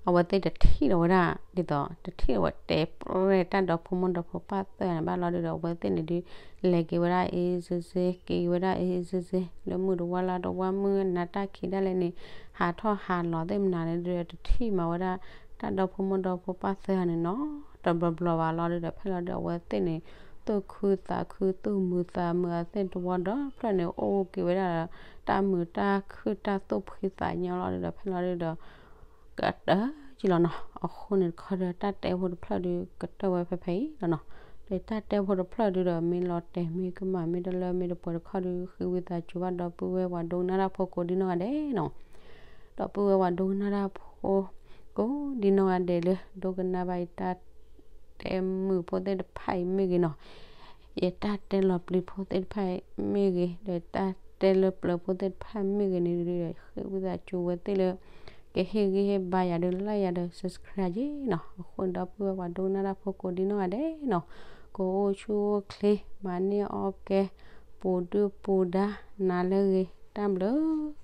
အဝဲသ့ၣ်တထံၣ်လီၤဝဲဒၣ် ဒ်သိး တထံၣ်လီၤဝဲတဲပြဲၢ်တၢ်ဒီဖိမိၢ်ဒီဖိပၢ်သၢဂၤန့ၣ်ဘၣ်လီၤဒုဒီး အဝဲသ့ၣ်န့ၣ်ဒု လဲၤက့ၤဝဲဒၣ်အ့စ့စ့ က့ၤဝဲဒၣ်အ့စ့စ့ လၢမုၢ်တဝါလါတဝါ မုၢ်နၤတၢ်ခံးဒၣ်လဲာ်န့ၣ် ဟးထီၣ်ဟးလီၤသ့ၣ်မနုၤန့ၣ်ဒုဒီး တထံၣ်မၤဝဲဒၣ် တၢ်ဒီဖိမိၢ်ဒီဖိပၢ်သၢဂၤန့ၣ်နီတဘျီဘျီဘၣ်လီၤဒုဒီး ဖဲလီၤဒု အဝဲသ့ၣ်န့ၣ် သူၣ်ခုသးခု သူၣ်မုာ်သးမုာ် အသ့ၣ်တဝီဒီဖျၢၣ်န့ၣ် အိၣ်က့ၤဝဲဒၣ် တၢ်မုာ်တၢ်ခုၣ်တၢ်သူၣ်ဖှံသးညီလီၤဒုဒီး ဖဲလီၤဒုဒီး ကတၢၢ်ကံလီၤနီၤ. အဃိန့ၣ်တခီဒီး တၢ်တဲဖိတဖျၢၣ်ဒု ကတၢၢ်ဝဲဖဲဖဲအံၤလီၤနီၤ. ဒီးတၢ်တဲဖိတဖျၢၣ်ဒုဒီး မ့ၢ်လီၤတဲာ်မ့ၢ်ကမၣ်မ့ၢ်တလၢမ့ၢ်တပှဲၤတခီဒု ဃ့ဝံသးစူၤဘၣ်ဒီပုၢ်ဝဲၢ်ပှၤဒိကနၣ်တၢ်ဖိကိးဒံနီၢ်ဂၤဒဲးနီၤ. ဒီပုၢ်ဝဲၢ်ပှၤဒိကနၣ်တၢ်ဖိ ကိးဒံနီၢ်ဂၤဒဲးလၢ ဒိကနၣ်ဘၣ်ယတၢ်တဲမုာ်ဖိသ့ၣ်တဖၣ်အံၤမ့ၢ်ဂ့ၤနီၤ ယတၢ်တဲလီၤပျံၤဖိသ့ၣ်တဖၣ်မ့ၢ်ဂ့ၤ ဒီးတၢ်တဲလၢပျၢၤဖိသ့ၣ်တဖၣ်မ့ၢ်ဂ့ၤန့ၣ်ဒုဒီး ဃ့ဝံသးစူၤဝဲသ့ၣ်လၢ ကဟ့ၣ်ဂံၢ်ဟ့ၣ်ဘါယၤဒီး like ယၤဒီး subscribe ယၤနီၤ. အဃိန့ၣ်ဒီပုၢ်ဝဲၢ်ပှၤဒိကနၣ်တၢ်ဖိကိးဒံနီၢ်ဂၤဒဲးနီၤ ကအိၣ်ဆူၣ်အိၣ်ချ့ မၤန့ၢ်အီၣ်ကဲ ပူၤဒုၣ်ပူၤဒါ နၤလၢအဂ့ၤ တၢ်ဘျုး